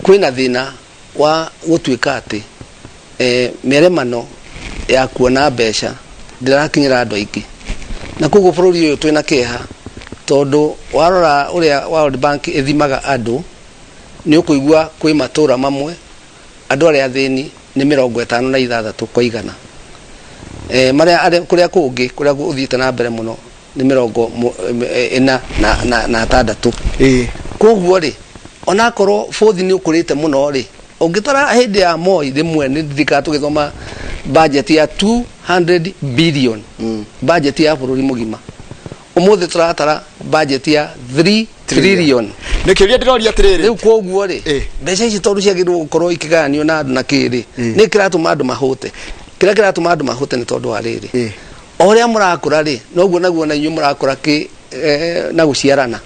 Kwĩna thĩna wa gũtuĩka atĩ mĩremano ya kuona mbeca ndĩrakinyĩra andũ aingĩ, na koguo bũrũri ũyũ twĩna kĩeha, tondũ warora ũrĩa World Bank ĩthimaga andũ, nĩ ũkũigua kwĩ matũra mamwe andũ arĩa athĩni nĩ 56 kwa igana, marĩa kũrĩa kũngĩ kũrĩa gũthiĩte na mbere mũno nĩ 46. Koguo rĩ, onakorwo bũthi nĩ ũkũrĩte mũno rĩ, ũngĩtara hĩndĩ ya Moi, rĩmwe nĩ ndirikana tũgĩthoma budget ya 200 billion, budget ya bũrũri mũgima. Ũmũthĩ tũratara budget ya 3 trillion. Nĩ kĩũria ndĩroria atĩrĩrĩ. Rĩu koguo rĩ, mbeca ici tondũ ciagĩrĩirwo gũkorwo ikĩgayanio na andũ na kĩrĩ, nĩ kĩratũma andũ mahũte. Kĩrĩa kĩratũma andũ mahũte nĩ tondũ wa rĩrĩ, o ũrĩa mũrakũra rĩ, noguo naguo na inyuĩ mũrakũra kĩ na gũciarana.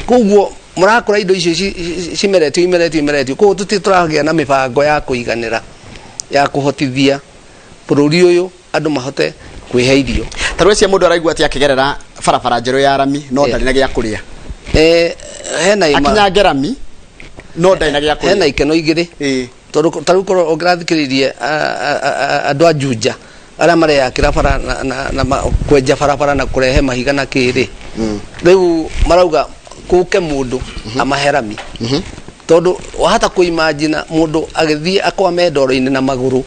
Koguo mũrakũra indo icio cimeretio imeretio imeretio, koguo tũtirĩ tũragĩa na mĩbango ya kũiganĩra ya kũhotithia bũrũri ũyũ andũ mahote kwĩhe irio. Ta rwĩcia mũndũ araigua atĩ akĩgerera barabara njerũ ya rami no ndarĩ na gĩa kũrĩa. Hena akinyange rami no ndarĩ na gĩa kũrĩa. Hena ikeno igĩrĩ, tondũ ta rĩu korwo ũngĩrathikĩrĩirie andũ a Juja arĩa mareyakĩra bara na kwenja barabara na kũrehe mahiga na kĩrĩ, rĩu marauga kũke mũndũ amahe rami, tondũ wahota kũimagine mũndũ agĩthiĩ akwame ndoro-inĩ na magũrũ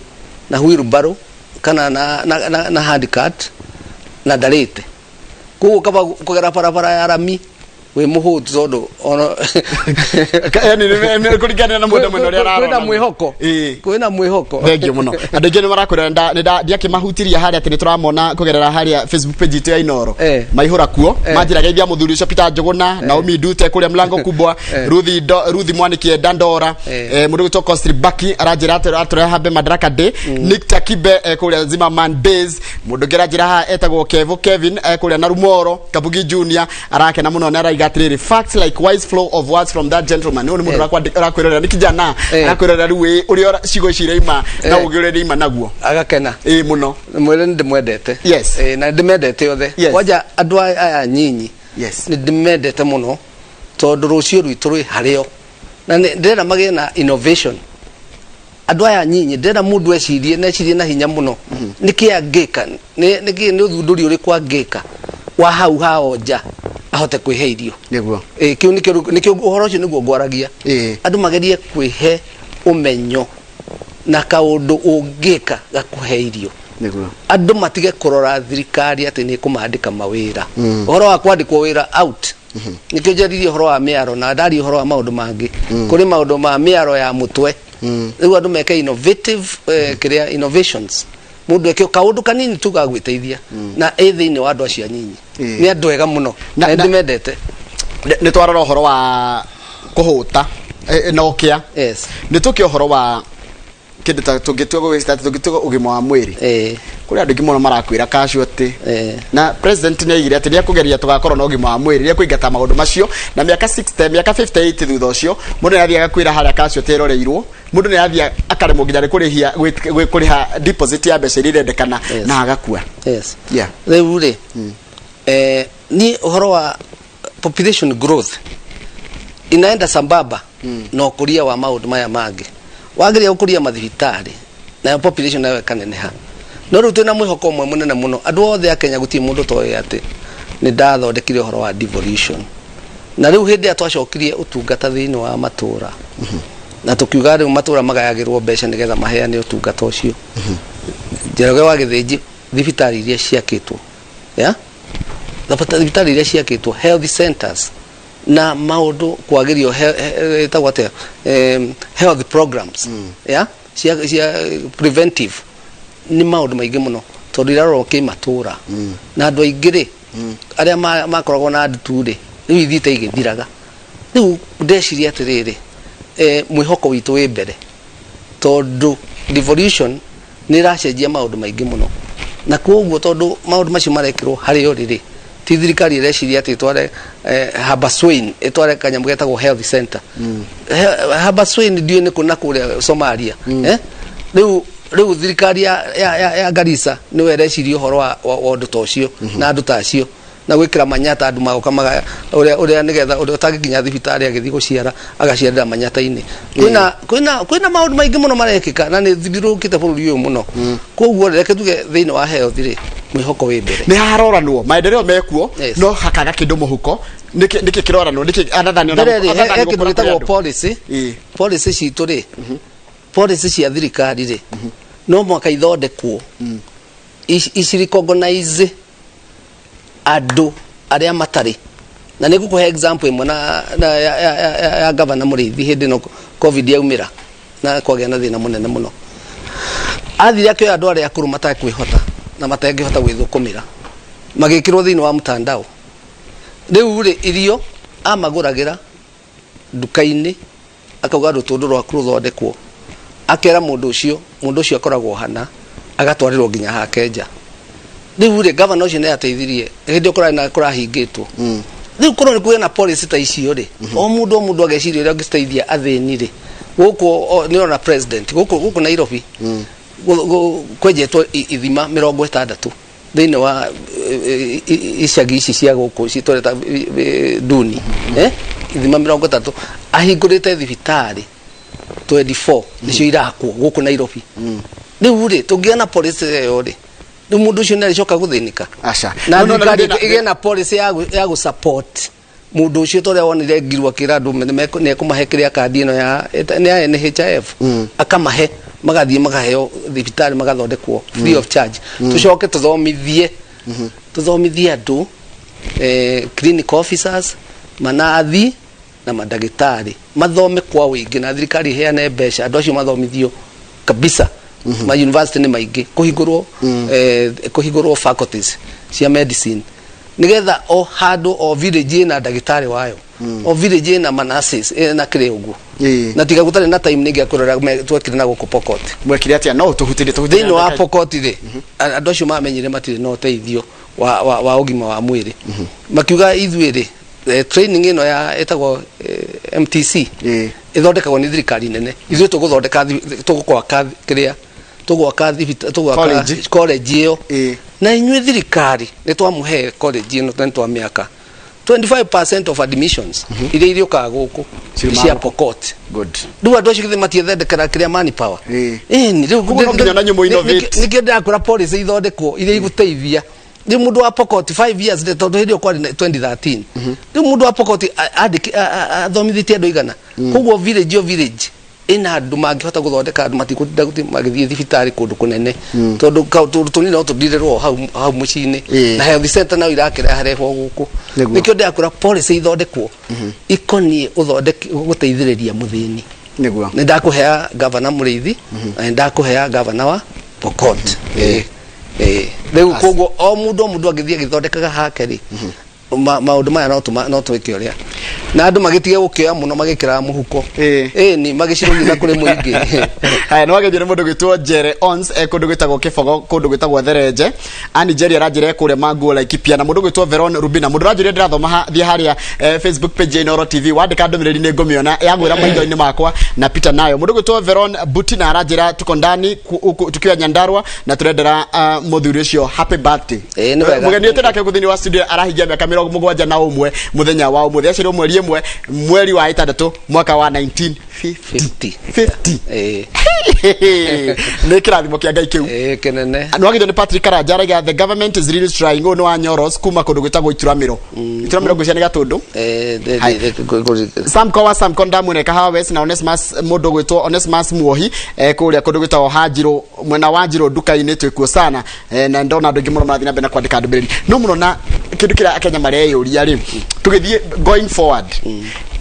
na wheelbarrow kana na handcart na ndarĩte. Koguo kaba kũgera barabara ya rami wĩ mũhũtu tondũ ona Yani nĩ kũringana na mũndũ mwena ũrĩa ararora. Kwĩna mwĩhoko. Kwĩna mwĩhoko. Thengiũ mũno. Andũ aingĩ nĩ marakwĩra ndiakĩmahutiria harĩa atĩ nĩ tũramona kũgerera harĩa Facebook page itũ ya Inoro. Maihũra kuo. Manjĩra geithia mũthuri ũcio Peter Njũgũna, Naomi Ndute kũrĩa Mlango Kubwa, Ruthi Mwaniki Dandora, mũndũ gwĩtwo Costly Baki aranjĩra atĩ atũreha hambe Madaraka Day, Nick Takibe kũrĩa Zimmerman Base, mũndũ ũngĩ aranjĩra haha etagwo Kevo Kevin kũrĩa Narumoro, Kabugi Junior arakena mũno na araiga atĩrĩrĩ, facts like wise flow of words from that gentleman. Ũyũ nĩ mũndũ ũrakwĩrorera nĩ kijana arakwĩrorera rĩu ũrĩa ciugo ici iraima na ũgĩ ũrĩa iraima naguo. Agakena. Ĩĩ mũno. Mwĩre nĩ ndĩmwendete. Na ndĩmendete othe. Kwanja andũ aya nyinyi. Nĩ ndĩmendete mũno tondũ rũciũ rwitũ rwĩ harĩo. Na ndĩrenda magĩe na innovation. Andũ aya nyinyi ndĩrenda mũndũ ecirie na ecirie na hinya mũno. Nĩkĩ angĩka? Nĩkĩ nĩ ũthundũri ũrĩkũ angĩka wa hau hao nja ahote kwĩhe irio? Nĩguo. Kĩu nĩkĩo ũhoro ũcio nĩguo ngwaragia. Andũ magerie kwĩhe ũmenyo na kaũndũ ũngĩka gakũhe irio. Nĩguo. Andũ matige kũrora thirikari atĩ nĩ ĩkũmandĩka mawĩra. Ũhoro wa kwandĩkwo wĩra out. Nĩkĩo njaririe ũhoro wa mĩaro na ndaria ũhoro wa maũndũ mangĩ. Kũrĩ maũndũ ma mĩaro ya mũtwe. Rĩu andũ meke innovative kĩrĩa innovations. Mũndũ eke kaũndũ kanini tu ga gwĩteithia na ĩ thĩinĩ wa andũ acio anyinyi. Nĩ andũ ega mũno na ndĩmendete. Nĩ twarora ũhoro wa kũhũta na ũkĩa. Nĩ tũkĩ ũhoro wa kĩndũ ta tũngĩtua gũgĩcita tũngĩtua ũgima wa mwĩrĩ. Kũrĩ andũ aingĩ mũno marakwĩra casualty. Na president nĩ aigire atĩ nĩ ekũgeria tũgakorwo na ũgima wa mwĩrĩ, nĩ ekũingata maũndũ macio na mĩaka 60, mĩaka 58 thutha ũcio mũndũ nĩ athiaga kwĩra harĩa casualty ĩroreirwo, mũndũ nĩ athiaga akaremwo nginya nĩ kũrĩhia kũrĩha deposit ya mbeca iria irendekana na agakua. Rĩu rĩ, niĩ ũhoro wa population growth inaenda sambamba na ũkũria wa maũndũ maya mangĩ. Wageria gũkũria mathibitarĩ nayo population nayo ĩkaneneha. No rĩu twĩna mwĩhoko ũmwe mũnene mũno. Andũ othe a Kenya gũtirĩ mũndũ ũtoĩ atĩ nĩ ndathondekire ũhoro wa devolution. Na rĩu hĩndĩ ĩrĩa twacokirie ũtungata thĩinĩ wa matũra na tũkiuga rĩu matũra magayagĩrwo mbeca nĩgetha maheane ũtungata ũcio. Njoroge wa Gĩthĩnji thibitarĩ iria ciakĩtwo, ya? Thibitarĩ iria ciakĩtwo, health centers na maũndũ kwagĩrio ĩtagwo atĩa? Health programs, ya? Cia preventive nĩ maũndũ maingĩ mũno tondũ irarorwo kĩmatũra. Na andũ aingĩ rĩ, arĩa makoragwo na ndutu rĩ, rĩu ithiĩte igĩthiraga. Rĩu ndeciria atĩrĩrĩ, mwĩhoko witũ wĩ mbere tondũ devolution nĩ ĩracenjia maũndũ maingĩ mũno. Na koguo tondũ maũndũ macio marekĩrwo harĩo rĩrĩ, ti thirikari ĩreciria atĩ ĩtware Habaswein, ĩtware kanyamũ getagwo health center. Habaswein ndiũĩ nĩ kũ na kũrĩa Somalia. Rĩu thirikari ya Garissa nĩwe ĩreciria ũhoro wa ũndũ ta ũcio na andũ ta acio na gwĩkĩra manyata andũ magoka maga ũrĩa nĩgetha ũrĩa ũtangĩkinya thibitarĩ agĩthiĩ gũciara agaciarĩra manyata-inĩ. Kwĩna maũndũ maingĩ mũno marekĩka na nĩ thirũkĩte bũrũri ũyũ mũno. Koguo reke tuge thĩinĩ wa health rĩ, mwĩhoko wĩ mbere. Nĩ haroranwo maendeleo mekuo no hakaga kĩndũ mũhuko. Nĩkĩ kĩroranwo? Nĩkĩ anathani ona Mbere rĩ, anathani he kĩndũ gũkũra gĩtagwo kũrĩ andũ? policy. Policy citũ rĩ, policy cia thirikari rĩ, no mũhaka ithondekwo. Ici recognize andũ arĩa matarĩ. Na nĩ ngũkũhe example ĩmwe na ya Governor Mũrĩithi hĩndĩ ĩno COVID yaumĩra na kwagĩa na thĩna mũnene mũno. Athire akĩoya andũ arĩa akũrũ matekwĩhota na matengĩhota gwĩthũkũmĩra, magĩkĩrwo thĩinĩ wa mtandao. Rĩu rĩ, irio amagũragĩra nduka-inĩ, akauga rũtũndũ rwaku rũthondekwo, akera mũndũ ũcio, mũndũ ũcio akoragwo hana, agatwarĩrwo nginya hake nja. Rĩu rĩ, gavana ũcio nĩ ateithirie hĩndĩ ĩyo kũrarĩ na kũrahingĩtwo. Rĩu korwo nĩ kũgĩa na policy ta icio rĩ, o mũndũ o mũndũ ageciria ũrĩa angĩteithia athĩni rĩ. Gũkũ nĩ ũrona president gũkũ Nairobi, kwenjetwo ithima mĩrongo ĩtandatũ thĩinĩ wa icagi ici cia gũkũ citũrĩta duni. Ithima mĩrongo ĩtatũ, ahingũrĩte thibitarĩ 24 nĩcio irakwo gũkũ Nairobi. Rĩu rĩ, tũngĩgĩa na policy ĩyo rĩ, rĩu mũndũ ũcio nĩ arĩcoka gũthĩnĩka. Aca. Na No, no, no, thirikari ndĩna- ĩgĩe na policy ya gũ support mũndũ ũcio, ta ũrĩa wonire Ngiru akĩra andũ nĩ ekũmahe kĩrĩa kandi ĩno ya, nĩ ya NHIF. Akamahe, magathiĩ makaheo thibitarĩ magathondekwo free of charge. Tũcoke tũthomithie andũ Clinical officers, manathi na mandagĩtarĩ mathome kwa wĩingĩ, na thirikari iheane mbeca andũ acio mathomithio kabisa. Ma university nĩ maingĩ, kũhingũrwo kũhingũrwo faculties cia medicine, nigetha o handũ, o village ĩna ndagĩtarĩ wayo, o village ĩna manurses, ĩna kĩrĩa ũguo. Na tiga gũtarĩ na time nĩngĩ akwĩrora twekire na gũkũ Pokot. Mwekire atia? No tũhutĩrie, tũhutĩrie. Thĩinĩ wa Pokot rĩ, andũ acio mamenyire matirĩ na ũteithio wa ũgima wa mwĩrĩ, makiuga ithuĩ rĩ, training ĩno ya ĩtagwo MTC ĩthondekagwo nĩ thirikari nene, ithuĩ tũgũthondeka tũgwaka kĩrĩa tũgwaka tũgwaka College. College ĩyo, na inyuĩ thirikari nĩ twamũhe college ĩno na nĩ twamĩaka, 25% of admissions iria iriũkaga gũkũ Ciuma cia gũkũ. Pokot. Good. Rĩu andũ acio githĩ matiethondekera kĩrĩa manpower? Ĩni rĩu. Koguo no nginya na inyuĩ mũinnovate. Nĩkĩo ndĩrakwĩra policy ithondekwo iria igũteithia. Rĩu mũndũ wa Pokot 5 years rĩ, tondũ hĩndĩ ĩyo kwarĩ na 2013, rĩu mũndũ wa Pokot athomithĩtie andũ igana. Koguo village o village ĩna andũ mangĩhota gũthondeka andũ, matikũtinda gũthiĩ magĩthiĩ thibitarĩ kũndũ kũnene, tondũ tũndũ tũnini no tũndirĩrwo hau hau mũciĩ-inĩ. Na health center nayo irakĩreharehwo gũkũ. Nĩkĩo ndĩrakwĩra policy ithondekwo ikoniĩ ũthondeki gũteithĩrĩria mũthĩni. Nĩ ndakũhea gavana Mũrĩithi na nĩ ndakũhea gavana wa Pokot. Ĩĩ. Rĩu koguo o mũndũ angĩthiĩ agĩthondekaga hake rĩ, maũndũ maya no twĩke ũrĩa na andũ magĩtige gũkĩoya mũno magĩkĩraga mũhuko. Ĩĩ ni magĩcirũgia na kũrĩ mũingĩ. Haya, nĩ wagethio nĩ mũndũ gwĩtwo Njere Ons e kũndũ gwĩtagwo Kĩbogo, kũndũ gwĩtagwo Therenje. Ani Njeri aranjĩra e kũrĩa Manguo Laikipia, na mũndũ gwĩtwo Veron Rubina. Mũndũ ũranjĩra ndĩrathoma ha, thiĩ harĩa Facebook page ya Inooro TV, wandĩka ndũmĩrĩri nĩ ngũmĩona yagwĩra maitho-inĩ makwa na Peter nayo. Mũndũ gwĩtwo Veron Butina aranjĩra tuko ndani tukiwa Nyandarua na tũrendera mũthuri ũcio happy birthday. Ĩĩ, nĩ wega. Mũgeni ũyũ nake thĩinĩ wa studio arahingia mĩaka 71 mũthenya wa ũmũthĩ. Aciarirwo mweri 1 mweri wa ĩtandatũ mwaka wa 1950. 50. 50. Ĩĩ. Nĩ kĩrathimo kĩa Ngai kĩu. Ĩĩ, kĩnene. Nĩwagithio nĩ Patrick Karanja, araiga the government is really trying. Ũyũ nĩ wa Nyoros kuma kũndũ gwĩtagwo Ituramĩro. Ituramĩro ngwĩciria nĩ Gatũndũ. Hai. Samko wa Samko ndamwene Kahawa West, na Onesmus, mũndũ gwĩtwo Onesmus Muohi kũrĩa kũndũ gwĩtagwo Hanjirũ, mwena wa Njirũ nduka-inĩ twĩkuo sana. Na ndona andũ aingĩ mũno marathiĩ na mbere na kwandĩka ndũmĩrĩri, no mũno na kĩndũ kĩrĩa Akenya mareyũria rĩ, tũgĩthiĩ going forward,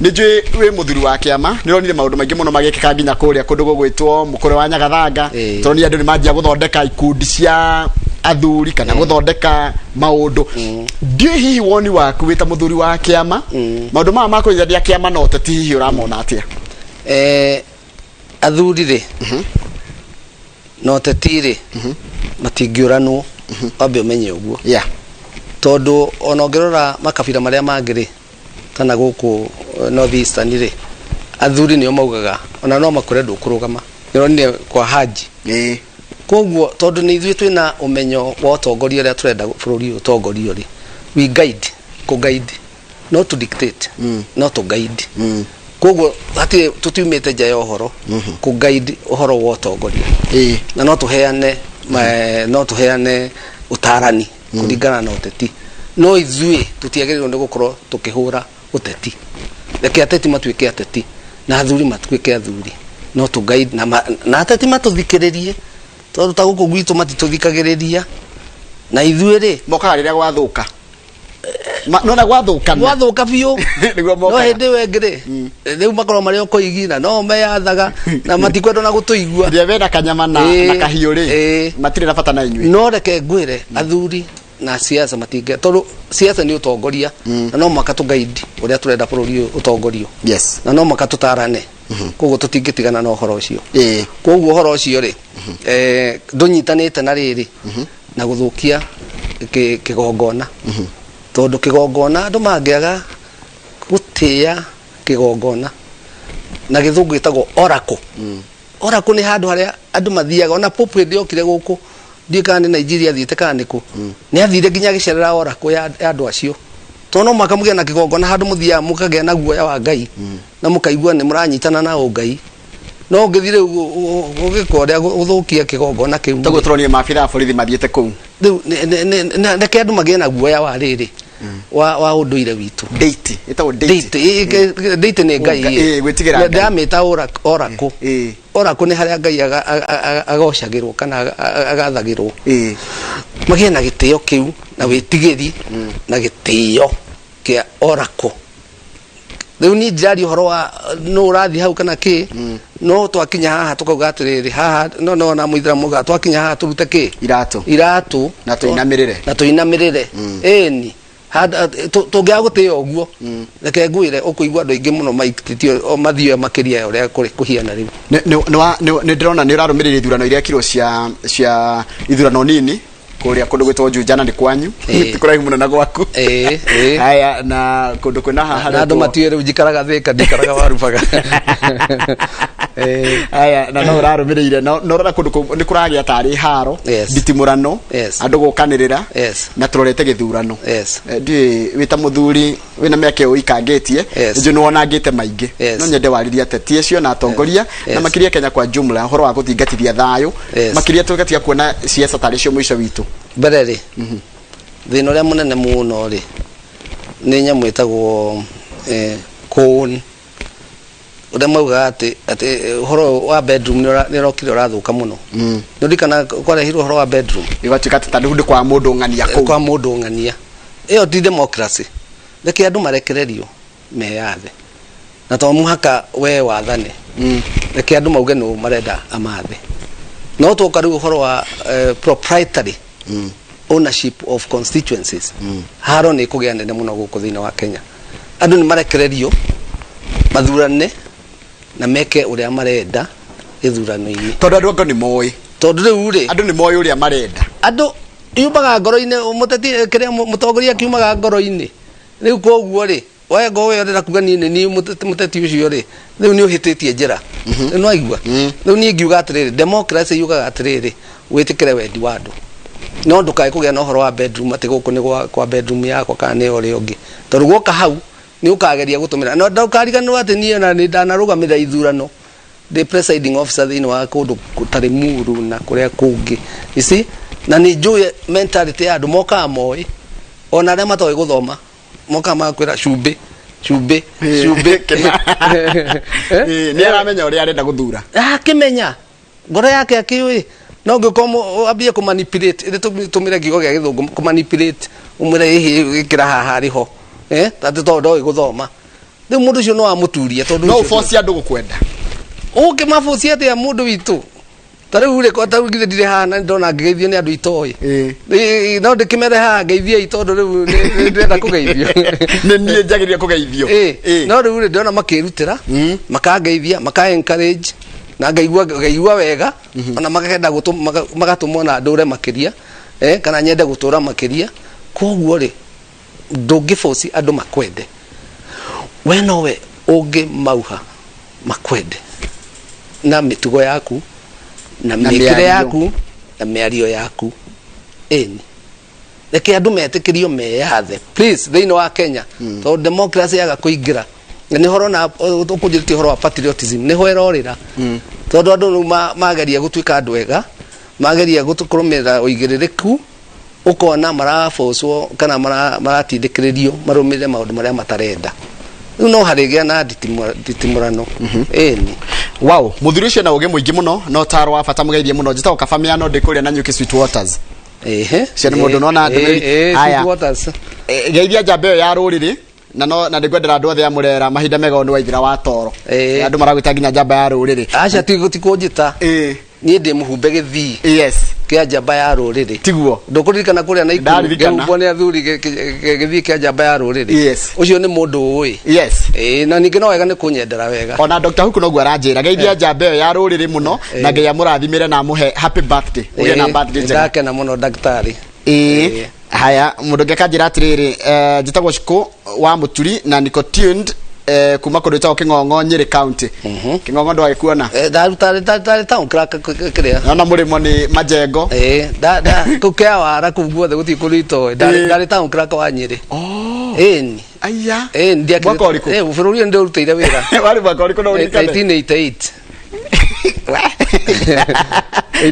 nĩ njũĩ wĩ mũthuri wa kĩama, nĩ ũronire maũndũ maingĩ mũno magĩkĩka nginya kũrĩa kũndũ gũgwĩtwo Mũkũrwe wa Nyagathanga. Tũronire andũ nĩ manjia gũthondeka ikundi cia athuri kana gũthondeka maũndũ. Ndiũĩ hihi woni waku wĩ ta mũthuri wa kĩama, maũndũ maya ma kũnyitithania kĩama na ũteti, hihi ũramona atĩa? Athuri rĩ na ũteti rĩ matingĩũranwo, wambe ũmenye ũguo. Tondũ ona ũngĩrora makabira marĩa mangĩ rĩ, kana gũkũ North Eastern rĩ, athuri nĩo maugaga, ona no makwĩre ndũkũrũgama. Nĩũronire kwa Haji. Koguo tondũ nĩ ithuĩ twĩna ũmenyo wa ũtongoria ũrĩa tũrenda bũrũri ũyũ ũtongorio rĩ, we guide, kũ guide, not to dictate, not to guide. Koguo hatirĩ tũtiumĩte nja ya ũhoro kũ guide ũhoro wa ũtongoria, na no tũheane ũtarani kũringana na ũteti, no ithuĩ tũtiagĩrĩirwo nĩ gũkorwo tũkĩhũra ũteti. Reke ateti matuĩke ateti na athuri matuĩke athuri, no tũ guide na ateti matũthikĩrĩrie, tondũ ta gũkũ gwitũ matitũthikagĩrĩria na ithuĩ rĩ Mokaga rĩrĩa gwathũka. Nona gwathũkana. Gwathũka biũ. Nĩguo No mokaga. hĩndĩ ĩyo ĩngĩ rĩ, rĩu makorwo marĩ o koigi na no meyathaga na matikwenda na gũtũigua. Rĩrĩa mena kanyama na kahiũ rĩ, matirĩ na bata na inyuĩ. No reke ngwĩre, athuri na siasa matinge, tondũ siasa nĩ ũtongoria, na no mũhaka tũgaidi ũrĩa tũrenda bũrũri ũyũ ũtongorio, na no mũhaka tũtarane. Koguo tũtingĩtigana na ũhoro ũcio. Koguo ũhoro ũcio rĩ, ndũnyitanĩte na rĩrĩ na gũthũkia kĩgongona, tondũ kĩgongona andũ mangĩaga gũtĩĩa kĩgongona, na gĩthũngũ gĩtagwo oracle. Oracle nĩ handũ harĩa andũ mathiaga. Ona Pope hĩndĩ yokire gũkũ, ndiũĩ kana nĩ Nigeria athiĩte kana nĩkũ, nĩ athire nginya agĩcerera oracle ya andũ acio, tondũ no mũhaka mũgĩe na kĩgongona handũ mũthiaga mũkagĩa na guoya wa Ngai na mũkaigua nĩ mũranyitana na ũngai. No ũngĩthiĩ rĩu ũgĩka ũrĩa gũthũkia kĩgongona kĩu. Toguo tũronire maabitha a borithi mathiĩte kũu. Rĩu reke andũ magĩe na guoya wa rĩrĩ. wa ũndũire witũ. Deity, ĩtagwo deity. Deity, deity nĩ Ngai. Gwĩtigĩra Ngai. Ndĩramĩta oracle. Oracle nĩ harĩa Ngai agocagĩrwo kana agathagĩrwo. Magĩe na gĩtĩo kĩu na wĩtigĩri na gĩtĩo kĩa oracle. Rĩu niĩ ndiraria ũhoro wa nũ ũrathiĩ hau kana kĩ, no twakinya haha tũkauga atĩrĩrĩ, haha no no na mũithĩramu augaga twakinya haha tũrute kĩ? Iratũ. Iratũ. Na tũinamĩrĩre. Na tũinamĩrĩre. Ĩni. Tũngĩaga gũtĩĩa ũguo, reke ngwĩre ũkũigua andũ aingĩ mũno maikĩtio o mathiĩ makĩria ya ũrĩa kũrĩ kũhiana rĩu. Nĩ ndĩrona nĩ ũrarũmĩrĩra ithurano iria ekirwo cia ithurano nini kũrĩa kũndũ gwĩtwo Juja na nĩ kwanyu. Ti kũraihu mũno na gwaku. Haya, na kũndũ kwĩna haha Na andũ haretwo- matiũĩ rĩu njikaraga Thĩka, ndikaraga Warubaga. Haya, na no ũrarũmĩrĩire no no ũrona kũndũ kũu nĩ kũragĩa tarĩ haro, nditimũrano, andũ gũkanĩrĩra, na tũrorete gĩthurano. Ndiũĩ wĩ ta mũthuri wĩna mĩaka ĩyo ũikangĩtie, njũĩ nĩ wonangĩte maingĩ. No nyende warĩrie ateti acio na atongoria na makĩria Kenya kwa jumla ũhoro wa gũthingatithia thayũ, makĩria tũgatiga kuona siasa tarĩ cio mũico witũ. Mbere rĩ, thĩna ũrĩa mũnene mũno rĩ nĩ nyamũ ĩtagwo kũn, ũrĩa maugaga atĩ ũhoro ũyũ wa bedroom nĩ ũrokire ũrathũka mũno. Nĩ ũririkana kwarehirwo ũhoro wa bedroom? Ĩgatuĩka atĩ ta rĩu nĩ kwa mũndũ ng'ania kũu. Kwa mũndũ ng'ania. Ĩyo ti democracy. Reke andũ marekererio meyathe. Na to mũhaka we wathane. Reke andũ mauge nũ marenda amathe. No twoka rĩu ũhoro wa proprietary ownership of constituencies, haro nĩ ĩkũgĩa nene mũno gũkũ thĩinĩ wa Kenya. Andũ nĩ marekererio mathurane na meke ũrĩa marenda gĩthurano-inĩ. Tondũ andũ anga nĩ moĩ. Tondũ rĩu rĩ, andũ nĩ moĩ ũrĩa marenda. Andũ yumaga ngoro-inĩ, mũteti kĩrĩa mũtongoria akiumaga ngoro-inĩ. Rĩu koguo rĩ, we ngo we ũrenda kuga niĩ nĩ niĩ mũteti ũcio rĩ, rĩu nĩ ũhĩtĩtie njĩra. Rĩu nĩ waigua? Rĩu niĩ ngiuga atĩrĩrĩ, democracy yugaga atĩrĩrĩ, wĩtĩkĩre wendi wa andũ. No ndũkae kũgĩa na ũhoro wa bedroom atĩ gũkũ nĩ kwa bedroom yakwa kana nĩ ũrĩa ũngĩ. Tondũ guoka hau nĩ ũkageria gũtũmĩra. No ndũkariganĩrwo atĩ niĩ ona nĩ ndanarũgamĩrĩra ithurano ndĩ presiding officer thĩinĩ wa kũndũ ta Limuru na kũrĩa kũngĩ. You see? Na nĩ njũĩ mentality ya andũ mokaga moĩ, ona arĩa matoĩ gũthoma mokaga magakwĩra cumbĩ, cumbĩ, cumbĩ. Nĩ aramenya ũrĩa arenda gũthura. Akĩmenya ngoro yake akĩũĩ, no ũngĩkorwo wambie kũmanipulate, ĩrĩ tũmĩre kiugo gĩa gĩthũngũ kũmanipulate, ũmwĩre ĩhĩ ĩkĩra haha arĩ ho, atĩ tondũ ndoĩ gũthoma. Rĩu mũndũ ũcio no amũturie tondũ No ũcio ũbocie andũ gũkwenda. Ũngĩmabocia atĩa mũndũ witũ? Ta rĩu rĩ, ta rĩu githĩ ndirĩ haha na ndona ngĩgeithio nĩ andũ itoĩ. No ndĩkĩmere haha ngeithiei tondũ rĩu nĩ ndĩrenda kũgeithio. Nĩ niĩ njagĩrĩire kũgeithio. No rĩu rĩ, ndĩrona makĩrutĩra, makangeithia, maka encourage, na ngaigua wega, ona makenda magatũma ona ndũre makĩria, kana nyende gũtũra makĩria. Koguo rĩ, ndũngĩboci andũ makwende. We nowe ũngĩmauha makwende na mĩtugo yaku, na Na mĩkĩre mĩario. yaku, na mĩario yaku. Ĩni. Reke andũ metĩkĩrio meyathe please thĩinĩ wa Kenya, tondũ democracy yaga kũingĩra nĩ horo na ũkũnjĩrĩtie ũhoro wa patriotism nĩho ĩrorĩra, tondũ andũ rĩu mageria gũtuĩka andũ ega, mageria kũrũmĩrĩra ũigĩrĩrĩku, ũkona marabocwo kana maratindĩkĩrĩrio marũmĩrĩre maũndũ marĩa matarenda. Rĩu no harĩgĩa na nditimũrano. Ĩni. Wow, mũthuri ũcio na ũgĩ mũingĩ mũno na ũtaro wa bata, mũgeithie mũno. Njĩtagwo Kaba Mĩano, ndĩ kũrĩa na Nyuki Sweet Waters. Cio nĩ mũndũ nona ndũmĩrĩri. Haya. Sweet Waters. Geithia njamba ĩyo ya rũrĩrĩ na no na ndĩngwendera andũ othe a Murera mahinda mega nĩ waithira wa toro. Andũ maragwĩta nginya njamba ya rũrĩrĩ. Aca, ti kũnjĩta. Niĩ ndĩ mũhumbe gĩthii kĩa njamba ya rũrĩrĩ. Tiguo. Ndũkũririkana kũrĩa na Ikuru Ndaririkana. ngĩhumbwo nĩ athuri gĩthii kĩa njamba ya rũrĩrĩ. Ũcio nĩ mũndũ ũĩ. Na ningĩ no wega nĩ kũnyendera wega. Ona Dr. Huku noguo aranjĩra, geithia njamba ĩyo ya rũrĩrĩ mũno na Ngai amũrathimĩre na amũhe happy birthday. Ũgĩe na birthday njega. Ndakena mũno ndagĩtarĩ. Haya, mũndũ ũngĩ akanjĩra atĩrĩrĩ, njĩtagwo Shiko wa Mũturi na niko tuned kuma kũndũ gwĩtagwo Kĩng'ong'o, Nyĩrĩ County. Kĩng'ong'o ndwagĩkuona? Ndaruta ndarĩ town clerk kĩrĩa. Naona mũrĩmo nĩ Majengo. Nda kũu kĩa wara kũu guothe gũtirĩ kũndũ itoĩ. Ndarĩ town clerk wa Nyĩrĩ. Ĩni. Aya. Ndiakĩrĩ- Mwaka ũrĩkũ? Bũrũri ũyũ ndĩũrutĩire wĩra. Warĩ mwaka ũrĩkũ no ũririkane? 1988.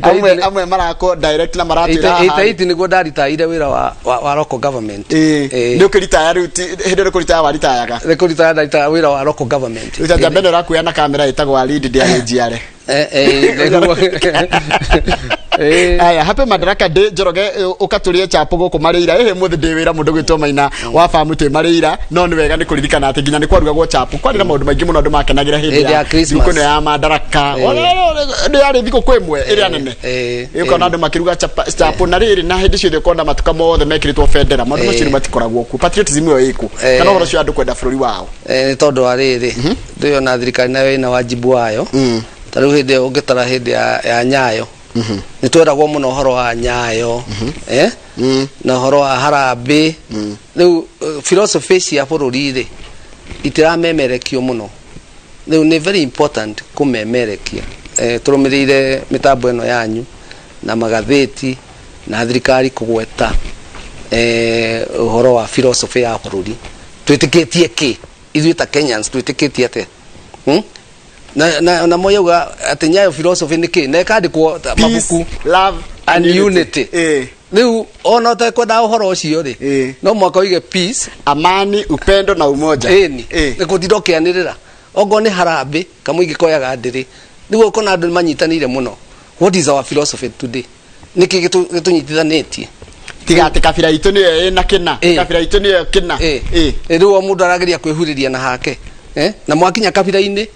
Amwe amwe marakwo direct na maratwĩra haha. 88 nĩguo ndaritaire wĩra wa local government. Nĩ ũkĩritaya rĩu hĩndĩ ĩrĩa kũritaya waritayaga? Nĩ kũritaya ndaritaga wĩra wa local government. Rĩu ta njamba ĩno ĩrakuoya na kamera ĩtagwo Alidi ndĩarĩ njiare. Nĩguo. Aya, happy Madaraka Day. Njoroge, ũkatũrie chapo gũkũ Marĩira. Ĩhĩ, mũthĩ ndĩ wĩra mũndũ gwĩtwo Maina wa famu twĩ Marĩira, no nĩ wega nĩ kũririkana atĩ nginya nĩ kwarugagwo chapo, kwarĩ na maũndũ maingĩ mũno andũ makenagĩra hĩndĩ Hĩndĩ ya Christmas. thigũkũ ĩno ya Madaraka. Nĩ yarĩ thigũkũ ĩmwe ĩrĩa nene. Ũkona andũ makĩruga chapo na rĩrĩ na hĩndĩ ciothe ũkona matuka mothe mekĩrĩtwo bendera. Maũndũ macio nĩ matikoragwo kuo, patriotism ĩyo ĩkũ kana ũhoro ũcio wa andũ kwenda bũrũri wao? Nĩ tondũ wa rĩrĩ, ndĩona thirikari nayo ĩna wajibu wayo. Ta rĩu hĩndĩ ĩyo ũngĩtara hĩndĩ ya Nyayo, nĩ tweragwo mũno ũhoro wa Nyayo na ũhoro wa harambĩ. Rĩu philosophy cia bũrũri rĩ itiramemerekio mũno. Rĩu nĩ very important kũmemerekia, tũrũmĩrĩire mĩtambo ĩno yanyu na magathĩti na thirikari kũgweta ũhoro wa philosophy ya bũrũri. Twĩtĩkĩtie kĩ ithuĩ ta Kenyans? Twĩtĩkĩtie atĩa? Na moyauga atĩ Nyayo philosophy nĩ kĩ na ĩkandĩkwo ta Peace, mabuku love and unity. Rĩu ona ũtekwenda ũhoro ũcio rĩ, no mwaka ũige peace, amani, upendo na umoja. Ĩni nĩ kũtinda ũkĩanĩrĩra ongorwo nĩ harambĩ kamũingĩ koyaga ndĩrĩ. Rĩu ũkona andũ nĩ manyitanĩire mũno. What is our philosophy today? Nĩkĩ gĩtũnyitithanĩtie? Tiga atĩ kabira itũ nĩyo ĩna kĩna, kabira itũ nĩyo kĩna. Rĩu o mũndũ arageria kwĩhurĩria na hake, na mwakinya kabira-inĩ,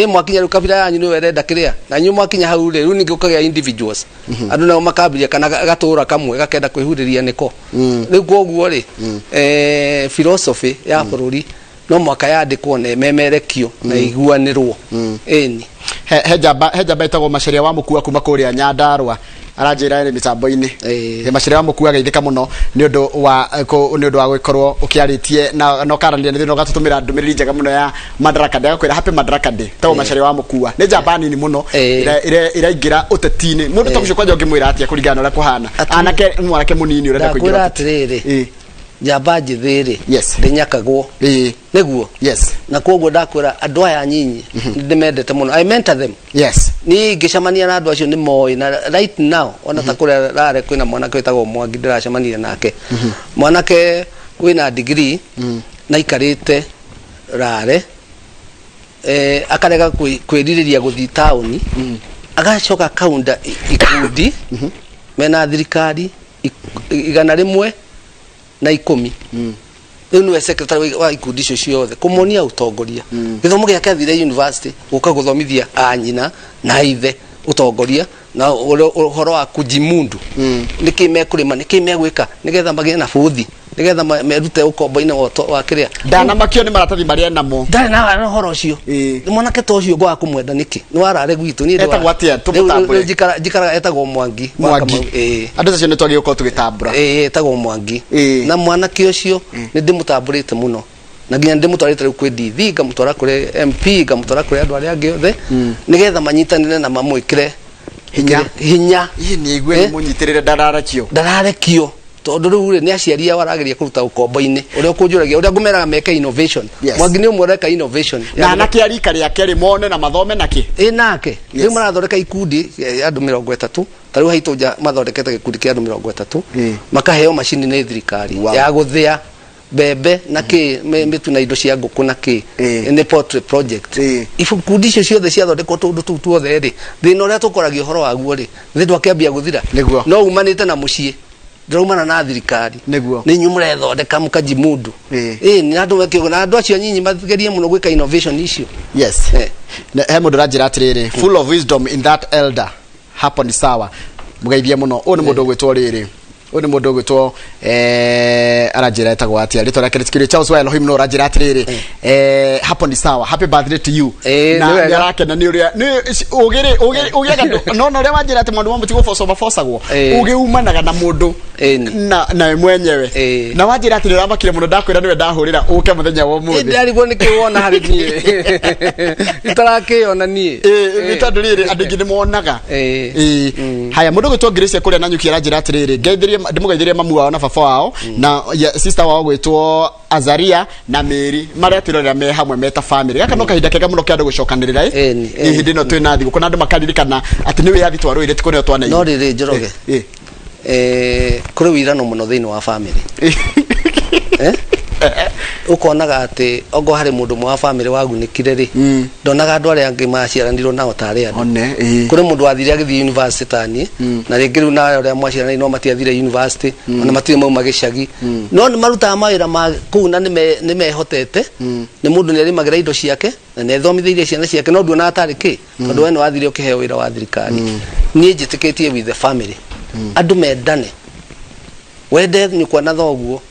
mwakinya rĩu kabira yanyu nĩwe ĩrenda kĩrĩa, na inyuĩ mwakinya hau rĩ, rĩu ningĩ ũkagĩa individuals, andũ nao makambĩrĩria kana gatũra kamwe gakenda kwĩhurĩria nĩko. Rĩu koguo rĩ, philosophy ya bũrũri no mwaka yandĩkwo na ĩmemerekio na iguanĩrwo, ĩni. He njamba ĩtagwo Macharia wa Mũkua kuma kũrĩa Nyandarũa, aranjĩra ĩrĩ mĩtambo-inĩ. Macharia wa Mũkua, geithĩka mũno nĩ ũndũ wa gũkorwo ũkĩarĩtie na ũkaranĩria na ithuĩ na ũgatũtũmĩra ndũmĩrĩri njega mũno ya Madaraka Day. Agakwĩra happy Madaraka Day. Tagwo Macharia wa Mũkua, nĩ njamba nini mũno ĩraingĩra ũteti-inĩ. Mũndũ ta ũcio kwanja ũngĩmwĩra atĩa kũringana na ũrĩa kũhana, anake, mwanake mũnini ũrenda kũingĩra Ndakwĩra ũteti? Atĩrĩrĩ, njamba njĩthĩ rĩ, ndĩnyakagwo nĩguo. Na koguo ndakwĩra andũ aya anyinyi nĩ ndĩmendete mũno. I mentor them. Niĩ ingĩcemania na andũ acio nĩ moĩ. Na right now ona ta kũrĩa rare kwĩna mwanake wĩtagwo Mwangi ndĩracemania nake, mwanake wĩna degree na aikarĩte rare, akarega kwĩrirĩria gũthiĩ taũni, agacoka akaunda ikundi mena thirikari 110. Rĩu nĩwe secretary wa ikundi icio ciothe, kũmonia ũtongoria. Gĩthomo gĩake athire university gũka gũthomithia anyina na ithe ũtongoria na ũhoro wa kujimundu, nĩkĩ mekũrĩma, nĩkĩ megwĩka nĩgetha magĩe na bũthi, nĩgetha merute ũkombo-inĩ wa kĩrĩa. Ndanamakio nĩ maratathi marĩa namo. Ndarĩ na ũhoro ũcio. Nĩ mwanake ta ũcio ngwaga kũmwenda nĩkĩ? Nĩ warare gwitũ niĩ. Etagwo atĩa? Tũmũtambũre. Rĩu njikaraga, etagwo Mwangi wa Mwangi. Kamau, ĩĩ. Andũ acio nĩ twagĩrĩirwo gũkorwo tũgĩtambũra. Ĩĩ, etagwo Mwangi. Na mwanake ũcio nĩ ndĩmũtambũrĩte mũno, na nginya ndĩmũtwarĩte rĩu kwĩ DV, ngamũtwara kũrĩ MP, ngamũtwara kũrĩ andũ arĩa angĩ othe, nĩgetha manyitanĩre na mamwĩkĩre Hinya. Hinya. Ĩ nĩ igue nĩ mũnyitĩrĩre, ndararekio. Ndararekio tondũ rĩu rĩ, nĩ aciari ao arageria kũruta ũkombo-inĩ ũrĩa ũkũnjũragia ũrĩa ngũmeraga meke innovation. Mwangi nĩ ũmwe ũreka innovation. Na anake a rika rĩake rĩ mone na mathome na kĩ. Ĩ nake rĩu marathondeka ikundi andũ 30. Ta rĩu haitũ nja mathondekete gĩkundi kĩa andũ 30, makaheo macini nĩ thirikari ya gũthĩa mbembe na kĩ mĩtu na indo cia ngũkũ na kĩ. Nĩ poultry project. Ikundi icio ciothe ciathondekwo, tũndũ tũu tuothe rĩ, thĩna ũrĩa tũkoragia ũhoro waguo rĩ, thĩ ndwakĩambia gũthira. No umanĩte na mũciĩ, ndũraumana na thirikari. Nĩ inyuĩ mũrethondeka mũkajimundu. Ĩ nĩ andũ meke ũguo, na andũ acio anyinyi magerie mũno gwĩka innovation icio. Yes. He mũndũ ũranjĩra atĩrĩrĩ, "Full of wisdom in that elder, hapo ni sawa." Mũgeithie mũno. Ũyũ nĩ mũndũ ũgwĩtwo rĩrĩ, ũyũ nĩ mũndũ ũgwĩtwo, aranjĩra etagwo atĩa, rĩtwa rĩake rĩtikĩrĩ Charles wa Elohim, no ũranjĩra atĩrĩrĩ, hapo ni sawa, happy birthday to you. Na nĩ arakena nĩ ũrĩa nĩ ũgĩrĩ ũgĩaga no na ũrĩa wanjĩra atĩ maũndũ mamwe ti gũbocwo mabocagwo. Ũgĩ umanaga na mũndũ. Ĩni. Na nawe mwenyewe. Ĩĩ. Na wanjĩra atĩ nĩũramakire mũno, ndakwĩra nĩwe ndahũrĩra ũke mũthenya wa ũmũthĩ. Ndarigwo nĩ kĩ wona harĩ niĩ itarakĩona niĩ. Ĩĩ, nĩ tondũ rĩrĩ, andũ aingĩ nĩ monaga. Ĩĩ. Ĩĩ. Haya, mũndũ gwĩtwo Grace kũrĩa Nanyuki aranjĩra atĩrĩrĩ, ngeithĩrie, ndĩmũgeithĩrie mamu wao na baba wao na sister wao gwĩtwo Azaria na Mary, marĩa twĩrorera me hamwe me ta family. Gaka no kahinda kega mũno kĩa andũ gũcokanĩrĩra, ĩ. Ĩni, ĩni. Hĩndĩ ĩno twĩna thigũkũ na andũ makaririkana atĩ nĩ wĩyathi twarũire, ti kũneo twanairwo. No rĩrĩ, Njoroge, Ĩ. Kũrĩ wĩirano mũno thĩinĩ wa family. Eh? Ũkonaga atĩ ongorwo harĩ mũndũ ũmwe wa family wagunĩkire rĩ, ndonaga andũ arĩa angĩ maciaranirwo nao tarĩ andũ. One, ĩ. Kũrĩ mũndũ wathire agĩthiĩ university taniĩ, na rĩngĩ rĩu nawe ũrĩa mwaciaranĩire no matiathire university, ona matirĩ mauma gĩcagi, no nĩ marutaga mawĩra ma kũu na nĩ mehotete. Nĩ mũndũ nĩ arĩmagĩra indo ciake na nĩ athomithĩirie ciana ciake, no nduonaga tarĩ kĩ, tondũ we nĩ wathire ũkĩheo wĩra wa thirikari. Niĩ njĩtĩkĩtie with the family, andũ mendane, wende nyũkwa na thoguo,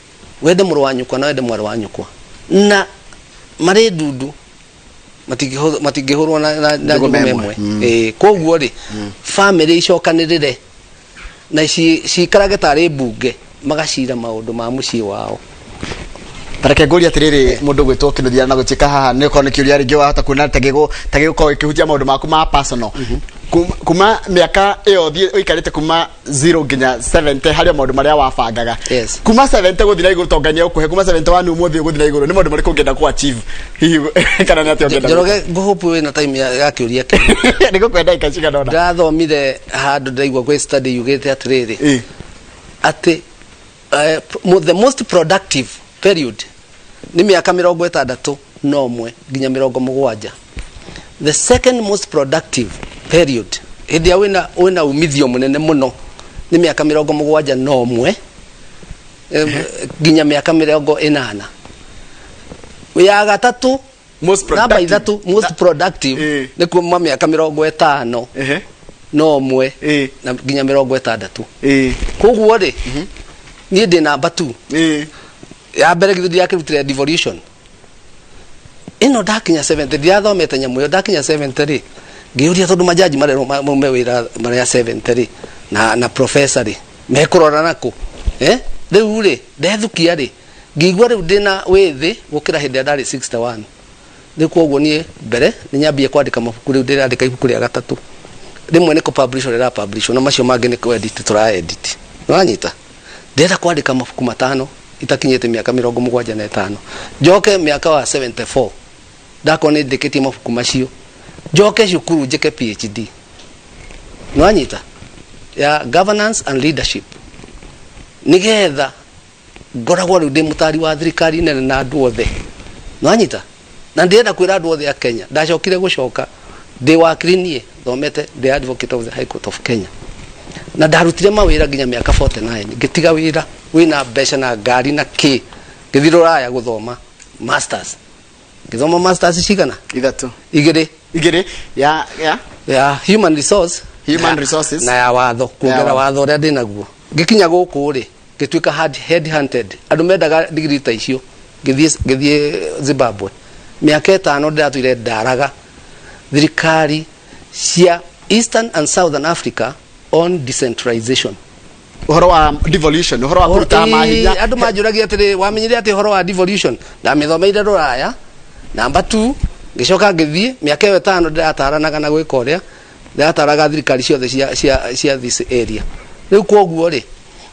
wende mũrũ wa nyũkwa na wende mwarĩ wa nyũkwa, na marĩ ndundu matingĩhũrwo na Njũgũma njũgũma ĩmwe. ĩmwe. Ĩĩ, koguo rĩ, family icokanĩrĩre na ciikarage tarĩ mbunge, magacira maũndũ ma mũciĩ wao. Tareke ngũrie atĩrĩrĩ, mũndũ gwĩtwo kĩnuthia na gũtuĩka haha nĩ ũkorwo nĩ kĩũria rĩngĩ wahota kuona ta gĩgũkorwo gĩkĩhutia maũndũ maku ma personal. Kuma mĩaka ĩyo thiĩ ũikarĩte kuma 0 nginya 70, harĩ o maũndũ marĩa wabangaga. Yes. Kuma 70 gũthiĩ na igũrũ, to Ngai nĩegũkũhe, kuma 71 ũmũthĩ gũthiĩ na igũrũ, nĩ maũndũ marĩkũ ũngĩenda kũ achieve hihi, kana nĩ atĩa ũngĩenda? Njoroge, ngũhope wĩna time ya kĩũria kĩu. Nĩ ngũkwenda ndagĩka cigana ũna. Ndathomire handũ, ndaigua kwĩ study yugĩte atĩrĩrĩ, atĩ the most productive period nĩ mĩaka 61 nginya 70. The second most productive period, hĩndĩ ĩrĩa wĩna umithio mũnene mũno, nĩ mĩaka 71 nginya mĩaka 80. Ya gatatũ, Most namba productive. 3, most productive, nĩ kuma mĩaka 51 na nginya 60. Koguo rĩ, niĩ ndĩ namba 2. Ya mbere githĩ ndirakĩrutire devolution ĩno, ndakinya 70 ndirathomete nyamũ ĩyo, ndakinya 70 rĩ, ngĩũria, tondũ majaji marerwo maume wĩra marĩa 70 rĩ, na professor rĩ, mekũrora nakũ, eh? Rĩu rĩ, ndethukia rĩ, ngĩigua rĩu ndĩna wĩthĩ gũkĩra hĩndĩ ĩrĩa ndarĩ 61. Rĩu koguo niĩ mbere nĩ nyambie kwandĩka mabuku. Rĩu ndĩrandĩka ibuku rĩa gatatũ, rĩmwe nĩ kũ-publish rĩra publish, na macio mangĩ nĩ kũ-edit tũra edit. Nĩwanyita? Ndĩrenda kwandĩka mabuku 5 itakinyĩte mĩaka 75, njoke mĩaka wa 74 ndakorwo nĩ ndĩkĩtie mabuku macio, njoke cukuru njĩke PhD, nĩwanyita, ya governance and leadership, nĩgetha ngoragwo rĩu ndĩ mũtari wa thirikari nene na andũ othe, nĩwanyita. Na ndĩrenda kwĩra andũ othe a Kenya, ndacokire gũcoka ndĩ wakiri, niĩ thomete, the advocate of the High Court of Kenya, na ndarutire mawĩra nginya mĩaka 49, ngĩtiga wĩra wĩna mbeca na ngari na kĩ, ngĩthiĩ rũraya gũthoma masters. Ngĩthoma masters cigana? 3. 2. 2 ya Ya human resource. Human resources. Na ya watho, kuongera Ya watho ũrĩa ndĩnaguo. Ngĩkinya gũkũ rĩ, ngĩtuĩka head hunted, andũ mendaga degree ta icio. Ngĩthiĩ Zimbabwe mĩaka 5, ndĩratũire ndaraga thirikari cia Eastern and Southern Africa on decentralization. Ũhoro wa devolution, ũhoro wa kũruta mahinya. Andũ manjũragia atĩrĩ, wamenyire atĩ ũhoro wa devolution? Ndamĩthomeire rũraya. Namba 2, ngĩcoka ngĩthiĩ mĩaka ĩyo 5, ndĩrataranaga na gwĩka ũrĩa ndĩrataraga thirikari ciothe cia this area. Rĩu kwoguo rĩ,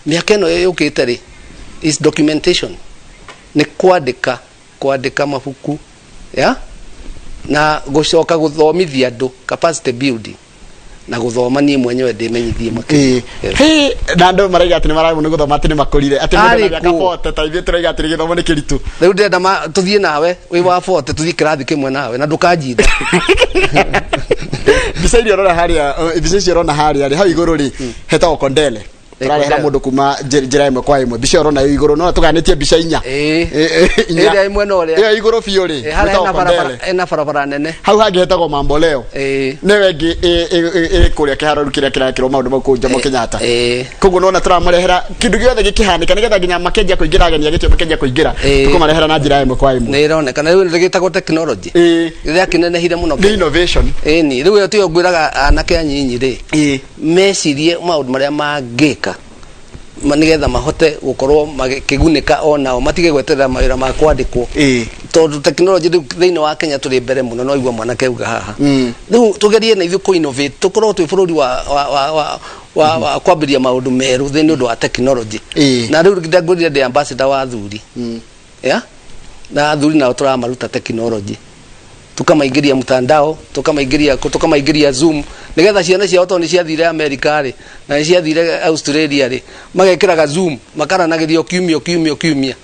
mĩaka ĩno yũkĩte rĩ, is documentation, nĩ kwandĩka mabuku ya na gũcoka gũthomithia andũ, capacity building, na gũthoma niĩ mwenyewe ndĩmenyithie makĩria. Yes. Hĩ, na andũ maraiga atĩ nĩ mararemwo nĩ gũthoma, atĩ nĩ makũrire, atĩ mũndũ Arĩ na mĩaka kũ? 40 ta ithuĩ tũraiga atĩ gĩthomo nĩ kĩritũ. Rĩu ndĩrenda tũthiĩ nawe wĩ wa 40, tũthiĩ kĩrathi kĩmwe nawe na ndũkanjinda. Mbica iria ũrona harĩa, mbica icio ũrona harĩa rĩ, hau igũrũ rĩ, hetagwo Kondele. Tũrarehera Kondele. mũndũ kuma njĩra ĩmwe kwa ĩmwe. Mbica ĩyo ũrona ĩ igũrũ, no tũganĩtie mbica 4. 4. Ĩrĩa ĩ mwena ũrĩa. Ĩyo igũrũ biũ rĩ, Ĩ, harĩa ĩtagwo hena barabara, Kondele. hena barabara nene. Hau hangĩ hetagwo Mamboleo. Nĩwe ĩngĩ ĩ kũrĩa kĩharo rĩu kĩrĩa kĩrekĩrwo maũndũ mau kũu Jomo Kenyatta. Koguo nona tũramarehera kĩndũ gĩothe gĩkĩhanĩka, nĩgetha nginya makĩanjia kũingĩra, ageni a gĩtĩo makĩanjia kũingĩra, tũkũmarehera na njĩra ĩmwe kwa ĩmwe. Nĩ ĩronekana rĩu rĩgĩtagwo technology, rĩrĩa kĩnenehire mũno. Nĩ innovation. Ĩni, rĩu ĩyo tiyo ngwĩraga anake anyinyi rĩ, mecirie maũndũ marĩa mangĩka. Nĩgetha mahote gũkorwo makĩgunĩka onao, matige gweterera mawĩra ma kwandĩkwo, tondũ technology rĩu thĩinĩ wa Kenya tũrĩ mbere mũno. No igua mwanake auga haha, rĩu tũgerie na ithuĩ kũ innovate, tũkorwo twĩ bũrũri wa kwambĩrĩria maũndũ merũ thĩinĩ ũndũ wa technology. Na rĩu ndangwĩrire ndĩ ambassador wa athuri ya na athuri nao tũramaruta technology, tukamaingĩria mtandao, tukamaingĩria Zoom, nigetha ciana ciao, tondũ nĩ ciathire America rĩ, na nĩ ciathire Australia rĩ, magekĩraga Zoom, makaranagĩrio kiumia o kiumia o kiumia.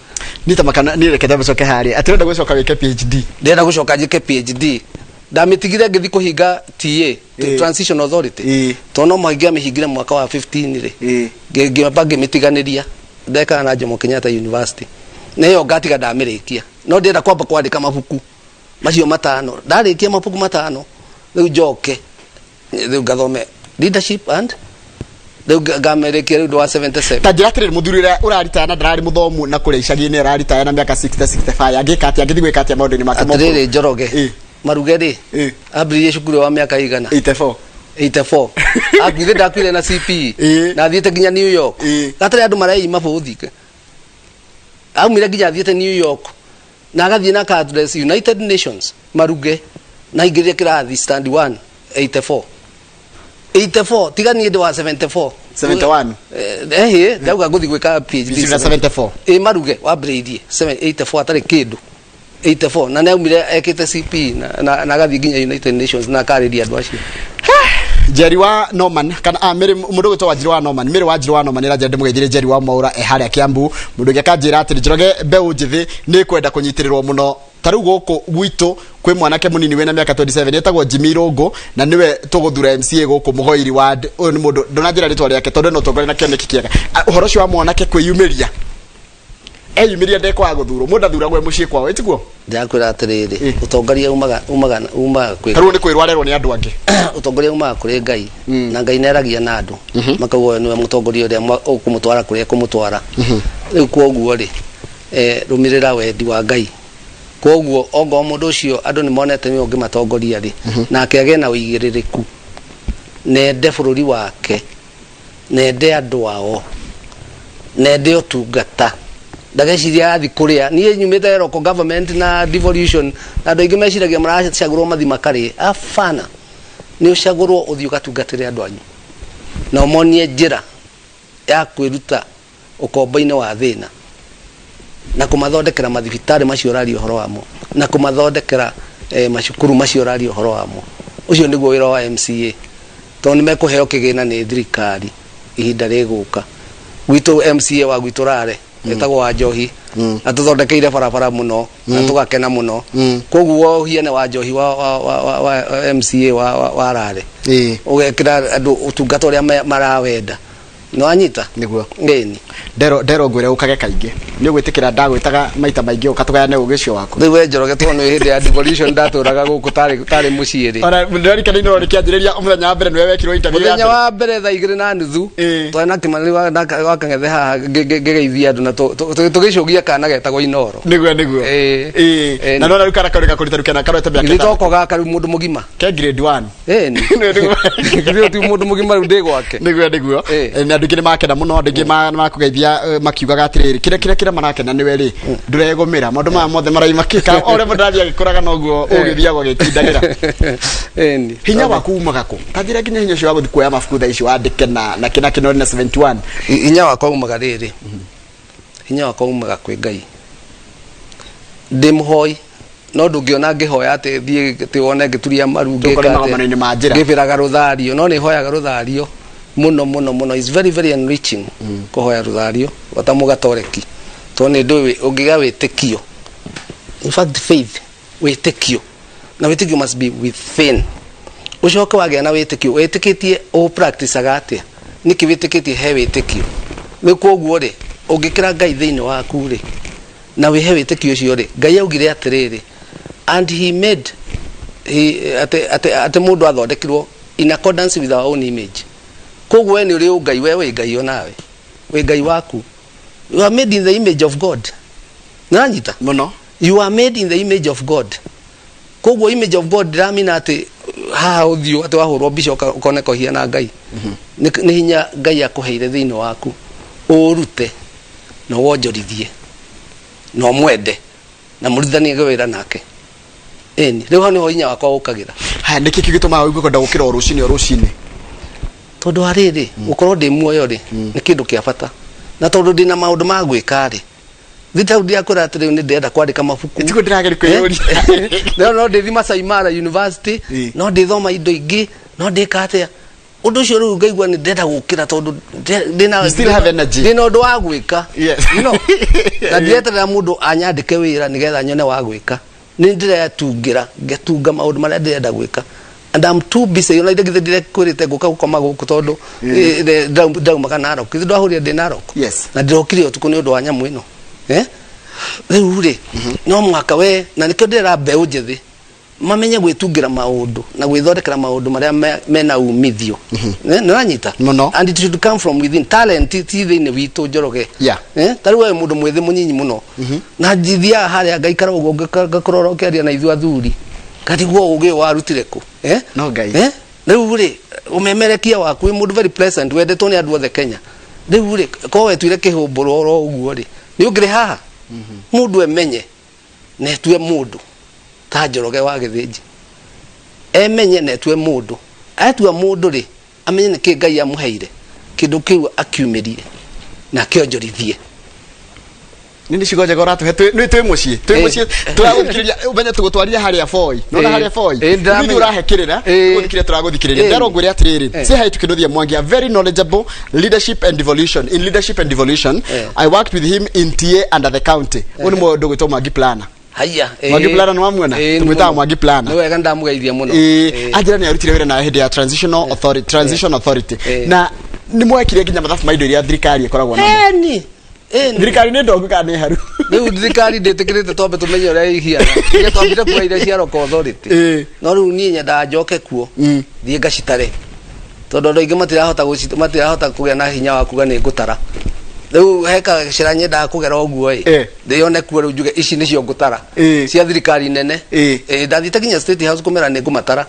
Nita makana ni reke ndacoke haria atĩ ũrenda gũcoka wĩke PhD. Ndĩrenda gũcoka njĩke PhD. Ndamĩtigire ngĩthi kũhinga TA, Transition Authority, tondũ no mũhaka ingĩamĩhingire mwaka wa 15 rĩ. Ngĩamba ngĩmĩtiganĩria, ndekaga na Jomo Kenyatta University, na ĩyo ngatiga ndamĩrĩkia, no ndĩrenda kwamba kwandĩka mabuku macio 5. Ndarĩkia mabuku 5, rĩu njoke rĩu ngathome leadership and rĩu ngamĩrĩkia rĩu ndĩ wa 77. Ta njĩra atĩrĩrĩ, mũthuri ũrĩa ũraritaya na ndararĩ mũthomu na kũrĩa icagi-inĩ, araritaya na mĩaka 60 65, angĩka atĩa? Angĩthiĩ gwĩka atĩa maũndũ-inĩ make ma ũkũrũ? Atĩrĩrĩ Njoroge, Maruge rĩ, ambĩrĩirie cukuru wa mĩaka igana? 84. 84. Akuire, ndakuire na CPE na athiĩte nginya New York. Gatarĩ andũ mareima bũthi, aumire nginya athiĩte New York na agathiĩ na aka address United Nations. Maruge na aingĩrire kĩrathi stand 1 84 84. Tiga niĩ ndĩ wa 74. 71. Eh, ndauga ngũthiĩ gwĩka PhD. PhD na 74. Ĩ, Maruge wambĩrĩirie 84 atarĩ kĩndũ, 84, na nĩaumire ekĩte CP na agathiĩ nginya United Nations na akarĩria andũ acio. Njeri wa Norman kana Mary, mundu gwitwo Wanjiru wa Norman, Mary Wanjiru wa Norman ira njende mugeithire Njeri wa Mwaura e haria Kiambu. Mundu ũngĩ akanjĩra atĩrĩ, Njoroge, mbeũ njĩthĩ nĩ kwenda kũnyitĩrĩrwo mũno. Ta rĩu gũkũ gwitũ kwĩ mwanake mũnini wĩna mĩaka 27 etagwo Jimmy Irũngũ, na nĩwe tũgũthura MCA gũkũ Mũgoiri ward. Ũyũ nĩ mũndũ ndũnanjĩra rĩtwa rĩake tondũ ena ũtongoria na kĩoneki kĩega. Ah, ũhoro ũcio wa mwanake kwĩyumĩria, eyumĩria ndekwaga gũthurwo. Mũndũ athuragwo e mũciĩ kwao, ĩtiguo? Ndĩrakwĩra atĩrĩrĩ, ũtongoria umaga kwĩ Ta rĩu nĩ kwĩrwo arerwo nĩ andũ angĩ. Ũtongoria umaga kũrĩ Ngai, na Ngai nĩaragia na andũ makauga ũyũ nĩwe mũtongoria ũrĩa ũkũmũtwara kũrĩa ekũmũtwara. Rĩu kwoguo rĩ, rũmĩrĩra wendi wa Ngai. Kwoguo ongorwo mũndũ ũcio andũ nĩ monete nĩwe ũngĩmatongoria rĩ, nake agĩe na ũigĩrĩrĩku, nende bũrũri wake, nende andũ ao, nende ũtungata, ndageciria athi kũrĩa. Niĩ nyumĩte local government na devolution, na andũ aingĩ meciragia maracagũrwo mathi makarĩe. Abana, nĩ ũcagũrwo ũthiĩ ũgatungatĩre andũ anyu na ũmonie njĩra ya kwĩruta ũkombo-inĩ wa thĩna, na kũmathondekera mathibitarĩ macio ũraria ũhoro wamo, na kũmathondekera macukuru macio ũraria ũhoro wamo. Ũcio nĩguo wĩra wa MCA, tondũ nĩ mekũheo kĩgĩna nĩ thirikari ihinda rĩgũka. Gwitũ MCA wa gwitũ Rare etagwo wa Njohi, atũthondekeire barabara mũno na tũgakena mũno. Koguo ũhiane wa Njohi wa MCA wa Rare, ũgekĩra andũ ũtungata ũrĩa marawenda. Nĩwanyita? Nĩguo. Ĩni. Ndero ngwĩre ũkage kaingĩ, nĩ ũgwĩtĩkĩra ndagwĩtaga maita maingĩ ũka tũgayane ũgĩ ũcio waku. Rĩu we Njoroge, tondũ nĩ hĩndĩ ya devolution ndatũraga gũkũ tarĩ mũciĩ rĩ. Ona ndĩrarikana inoro rĩkĩanjĩrĩria, mũthenya wa mbere nĩwe wekirwo interview ya Mũthenya mbere. wa mbere 2:30 twarĩ na Kĩmani wa Kang'ethe haha, ngĩgeithia andũ na tũgĩcũgia kana getagwo Inoro. Nĩguo. Na nona rĩu kana kau gakũrĩte rĩu kena karwete mĩaka Githĩ 6. toko gaka rĩu mũndũ mũgima. Ke grade 1. Ĩni. Nĩguo. Githĩ ti mũndũ mũgima rĩu ndĩ gwake. Nĩguo. Na andũ aingĩ nĩ makena mũno, andũ aingĩ makũgeithia, makiugaga atĩrĩrĩ, kĩrĩa marakena nĩwe rĩ, ndũregũmĩra maũndũ maya mothe maraima kĩka o ũrĩa mũndũ arathiĩ agĩkũraga noguo ũgĩthiaga ũgĩkindagĩra. Ĩni. Hinya waku umaga kũ? Ta njĩra nginya hinya ũcio wa gũthiĩ kuoya mabuku thaa ici wandĩke na kĩno na 71. Hinya wakwa umaga rĩrĩ, hinya wakwa umaga kwĩ Ngai. Ndĩ mũhoi, no ndũngĩona ngĩhoya atĩ thiĩ atĩ wone ngĩturia maru Tũkore ngĩka atĩa. magomano-inĩ ma njĩra. Ngĩbĩraga rũthario, no nĩ hoyaga rũthario mũno mũno mũno. Is very very enriching kũhoya rũthario ota mũgatoreki, tondũ nĩ ndũĩ ũngĩgĩa wĩtĩkio, in fact faith, wĩtĩkio, na wĩtĩkio must be within. Ũcoke wagĩa na wĩtĩkio, wĩtĩkĩtie ũ practiceaga atĩa? Nĩkĩ wĩtĩkĩtie he wĩtĩkio? Rĩu koguo rĩ, ũngĩkĩra Ngai thĩinĩ waku rĩ, na wĩhe wĩtĩkio ũcio rĩ, Ngai augire atĩrĩrĩ, and he made he, atĩ mũndũ athondekirwo in accordance with our own image. Koguo we nĩ ũrĩ ũngai, we wĩ Ngai, onawe wĩ Ngai waku. You are made in the image of God. Nĩwanyita? Mũno. You are made in the image of God. Koguo image of God ndĩramina atĩ haha ũthiũ atĩ wahũrwo mbica ũkoneka ũhiana Ngai. Nĩ hinya Ngai akũheire thĩinĩ waku. Ũrute na wonjorithie na ũmwende na mũrutithanie wĩra nake. Ĩni rĩu hau nĩho hinya wakwa ũkagĩra. Haya, nĩkĩ kĩgĩtũmaga ũigue kwenda gũkĩra o rũcinĩ o rũcinĩ? Tondũ wa rĩrĩ, gũkorwo ndĩ muoyo rĩ, nĩ kĩndũ kĩa bata, na tondũ ndĩna maũndũ ma gwĩka rĩ, thĩ hau ndirakwĩra atĩ rĩu nĩ ndĩrenda kwandĩka mabuku. Tiguo ndĩrageria kwĩyũria. No ndĩthi Masai Mara University, no ndĩthoma indo ingĩ, no ndĩka atĩa ũndũ ũcio. Rĩu ngaigua nĩ ndĩrenda gũkĩra tondũ ndĩna You still have energy. Ndĩna ũndũ wa gwĩka. Na ndireterera mũndũ anyandĩke wĩra nĩgetha nyone wa gwĩka. Nĩ ndĩretungĩra, ngetunga maũndũ marĩa ndĩrenda gwĩka, and I'm too busy. Ona githĩ ndirekwĩrĩte ngũka gũkoma gũkũ tondũ ndaumaga Narok? Githĩ ndwahũrire ndĩ Narok? Yes. Na ndĩrokire ũtukũ nĩ ũndũ wa nyamũ ĩno. Rĩu rĩ, no mũhaka we, na nĩkĩo ndĩrera mbeũ njĩthĩ mamenye gwĩtungĩra maũndũ na gwĩthondekera maũndũ marĩa mena umithio. Nĩ ũranyita? Mũno. And it should come from within. Talent ti thĩinĩ witũ, Njoroge. Ta rĩu we mũndũ mwĩthĩ mũnyinyi mũno, na njithiaga harĩa ngaikara ũguo, ngakũrora ũkĩaria na ithuĩ athuri, ngatigwo ũgĩ ũyũ warutire kũ? No Ngai. Rĩu rĩ, ũmemerekia waku, wĩ mũndũ very pleasant, wendetwo nĩ andũ othe Kenya. Rĩu rĩ, korwo wetuire kĩhũmbũrwo oro ũguo rĩ, nĩ ũngĩrĩ haha? Mũndũ emenye na etue mũndũ ta Njoroge wa Gĩthĩnji, emenye na etue mũndũ. Atua mũndũ rĩ, amenye nĩkĩ Ngai amũheire kĩndũ kĩu, akiumĩrie na akĩonjorithie. Nĩ ciugo njega ũratũhe. Nĩ twĩ mũciĩ, twĩ mũciĩ, tũragũthikĩrĩria. Ũmenye tũgũtwarire harĩa Voi, nona harĩa Voi. Ndĩramenya. Ithuĩ ũrahe kĩrĩra, gũthikĩrĩria tũragũthikĩrĩria. Nderwo ngwĩre atĩrĩrĩ, say hi to Kinuthia Mwangi, a very knowledgeable leadership and devolution, in leadership and devolution. I worked with him in TA under the county. Ũyũ nĩ mũndũ gwĩtwo Mwangi Plana. Haya. Mwangi Plana nĩ wamwona? Tũmwĩtaga Mwangi Plana. Nĩ wega, ndamũgeithia mũno. Anjĩra nĩ arutire wĩra nawe hĩndĩ ya transitional authority, transition authority, na nĩ mwekire nginya mathabu ma indo iria thirikari ĩkoragwo namo. Eni. Eni. Thirikari nĩ ndongu kana nĩ haru? Rĩu thirikari ndĩtĩkĩrĩte twambe tũmenye ũrĩa ihiana. Iria twambire kuoya iria cia local authority, no rĩu niĩ nyendaga njoke kuo, thiĩ ngacitare, tondũ andũ aingĩ matirahota kũgĩa na hinya wa kuga nĩ ngũtara. Rĩu he gacĩra nyendaga kũgera ũguo ĩ, ndĩyone kuo rĩu, njuge ici nĩcio ngũtara cia thirikari nene. Ndathiĩte nginya State House kũmera nĩ ngũmatara,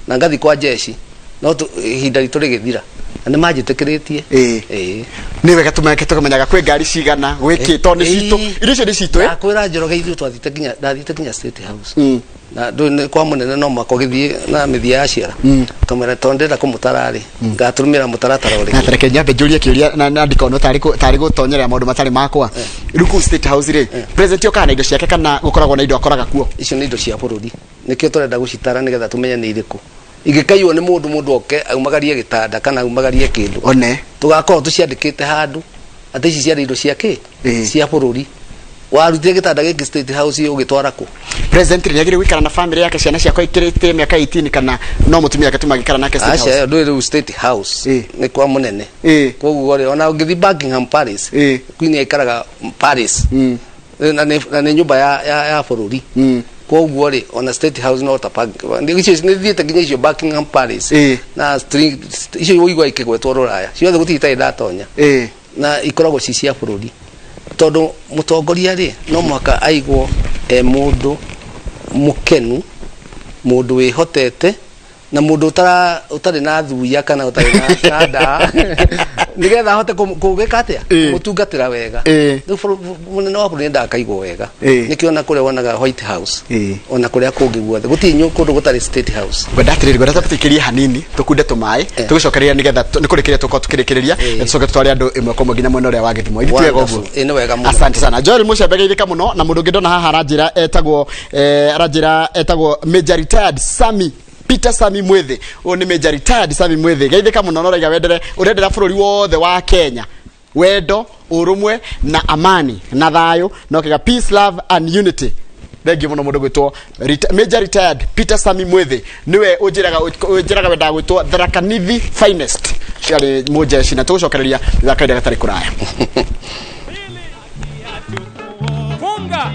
na ngathi kwa jeshi, no ihinda ritũ rĩgĩthira, na nĩ manjĩtĩkĩrĩtie. Nĩ wega tũmeke tũkamenyaga kwĩ ngari cigana, gwĩ kĩ, tondũ nĩ citũ, irio icio nĩ citũ. Ndakwĩra Njoroge, ithuĩ twathiĩte nginya, ndathiĩte nginya State House, na ndũĩ nĩ kwa mũnene, no mwaka ũgĩthiĩ na mĩthia ya ciara, kamwĩra tondũ ndĩrenda kũmũtara rĩ, ngatũrũmĩra mũtaratara Na ũrĩkũ? tareke nyambe njũrie kĩũria na ndikona tarĩ gũtonyerera maũndũ matarĩ makwa. Rĩu kũu State House rĩ, president okaga na indo ciake kana gũkoragwo na indo akoraga kuo? Icio nĩ indo cia bũrũri, nĩkĩo tũrenda gũcitara nĩgetha tũmenye nĩ irĩkũ. Ingĩkaiywo nĩ mũndũ oke aumagarie gĩtanda kana aumagarie kĩndũ, one tũgakorwo tũciandĩkĩte handũ atĩ ici ciarĩ indo cia kĩ, cia bũrũri. Warutire gĩtanda gĩkĩ State House ũgĩtwara kũ? President rĩ, nĩagĩrĩire gũikara na family yake, ciana ciakwa ikĩrĩte mĩaka 18, kana no mũtumia ake tu magĩikara nake State Aca, House? ĩyo ndũĩ rĩu State House nĩ kwa mũnene. Koguo rĩ, ona ũngĩthiĩ Buckingham Palace, Queen aikaraga Palace, na nĩ nyũmba ya bũrũri. Koguo rĩ, ona State House no ta icio nĩ thiĩte nginya icio Buckingham Palace na icio ũigua ikĩgwetwo rũraya ciothe, gũtirĩ itarĩ ndatonya, na ikoragwo ci cia bũrũri, tondũ mũtongoria rĩ, no mũhaka aigwo e mũndũ mũkenu, mũndũ wĩhotete, na mũndũ ũtarĩ na thuya kana ũtarĩ na ndaa, nĩgetha ahote kũgĩka atĩa, kũmũtungatĩra wega. Rĩu mũnene wa bũrũri nĩendaga akaigwo wega. Nĩkĩo ona kũrĩa wonaga White House, ona kũrĩa kũngĩ guothe, gũtirĩ kũndũ gũtarĩ State House. Ngwenda atĩrĩrĩ, ngwenda tũtĩkĩrie hanini, tũkunde tũmaĩ, tũgĩcokereria nĩgetha nĩ kũrĩkĩrĩria tũkorwo tũkĩrĩkĩrĩria, na tũcoke tũtware andũ ĩmwe kwa ĩmwe nginya mwena ũrĩa wa Gĩthumo. Ithuĩ twega ũguo? Wonderful. Ĩ, nĩ wega mũno. Asante sana Joel Mucembe, geithĩka mũno. Na mũndũ ũngĩ ndona haha aranjĩra etagwo, aranjĩra etagwo Major Retired Sami Peter Sami Mwĩthĩ. Ũyũ nĩ Major Retired Sami Mwĩthĩ, geithĩka mũno. Na ũraiga wendere, ũrendera bũrũri wothe wa Kenya wendo, ũrũmwe na amani na thayũ, na ũkaiga peace, love and unity. Thengiũ mũno mũndũ gwĩtwo Major Retired Peter Sami Mwĩthĩ, nĩwe ũnjĩraga wendaga gwĩtwo Tharaka-Nithi finest, ciarĩ mũjeshi, na tũgũcokereria thutha wa kahinda gatarĩ kũraya. Funga.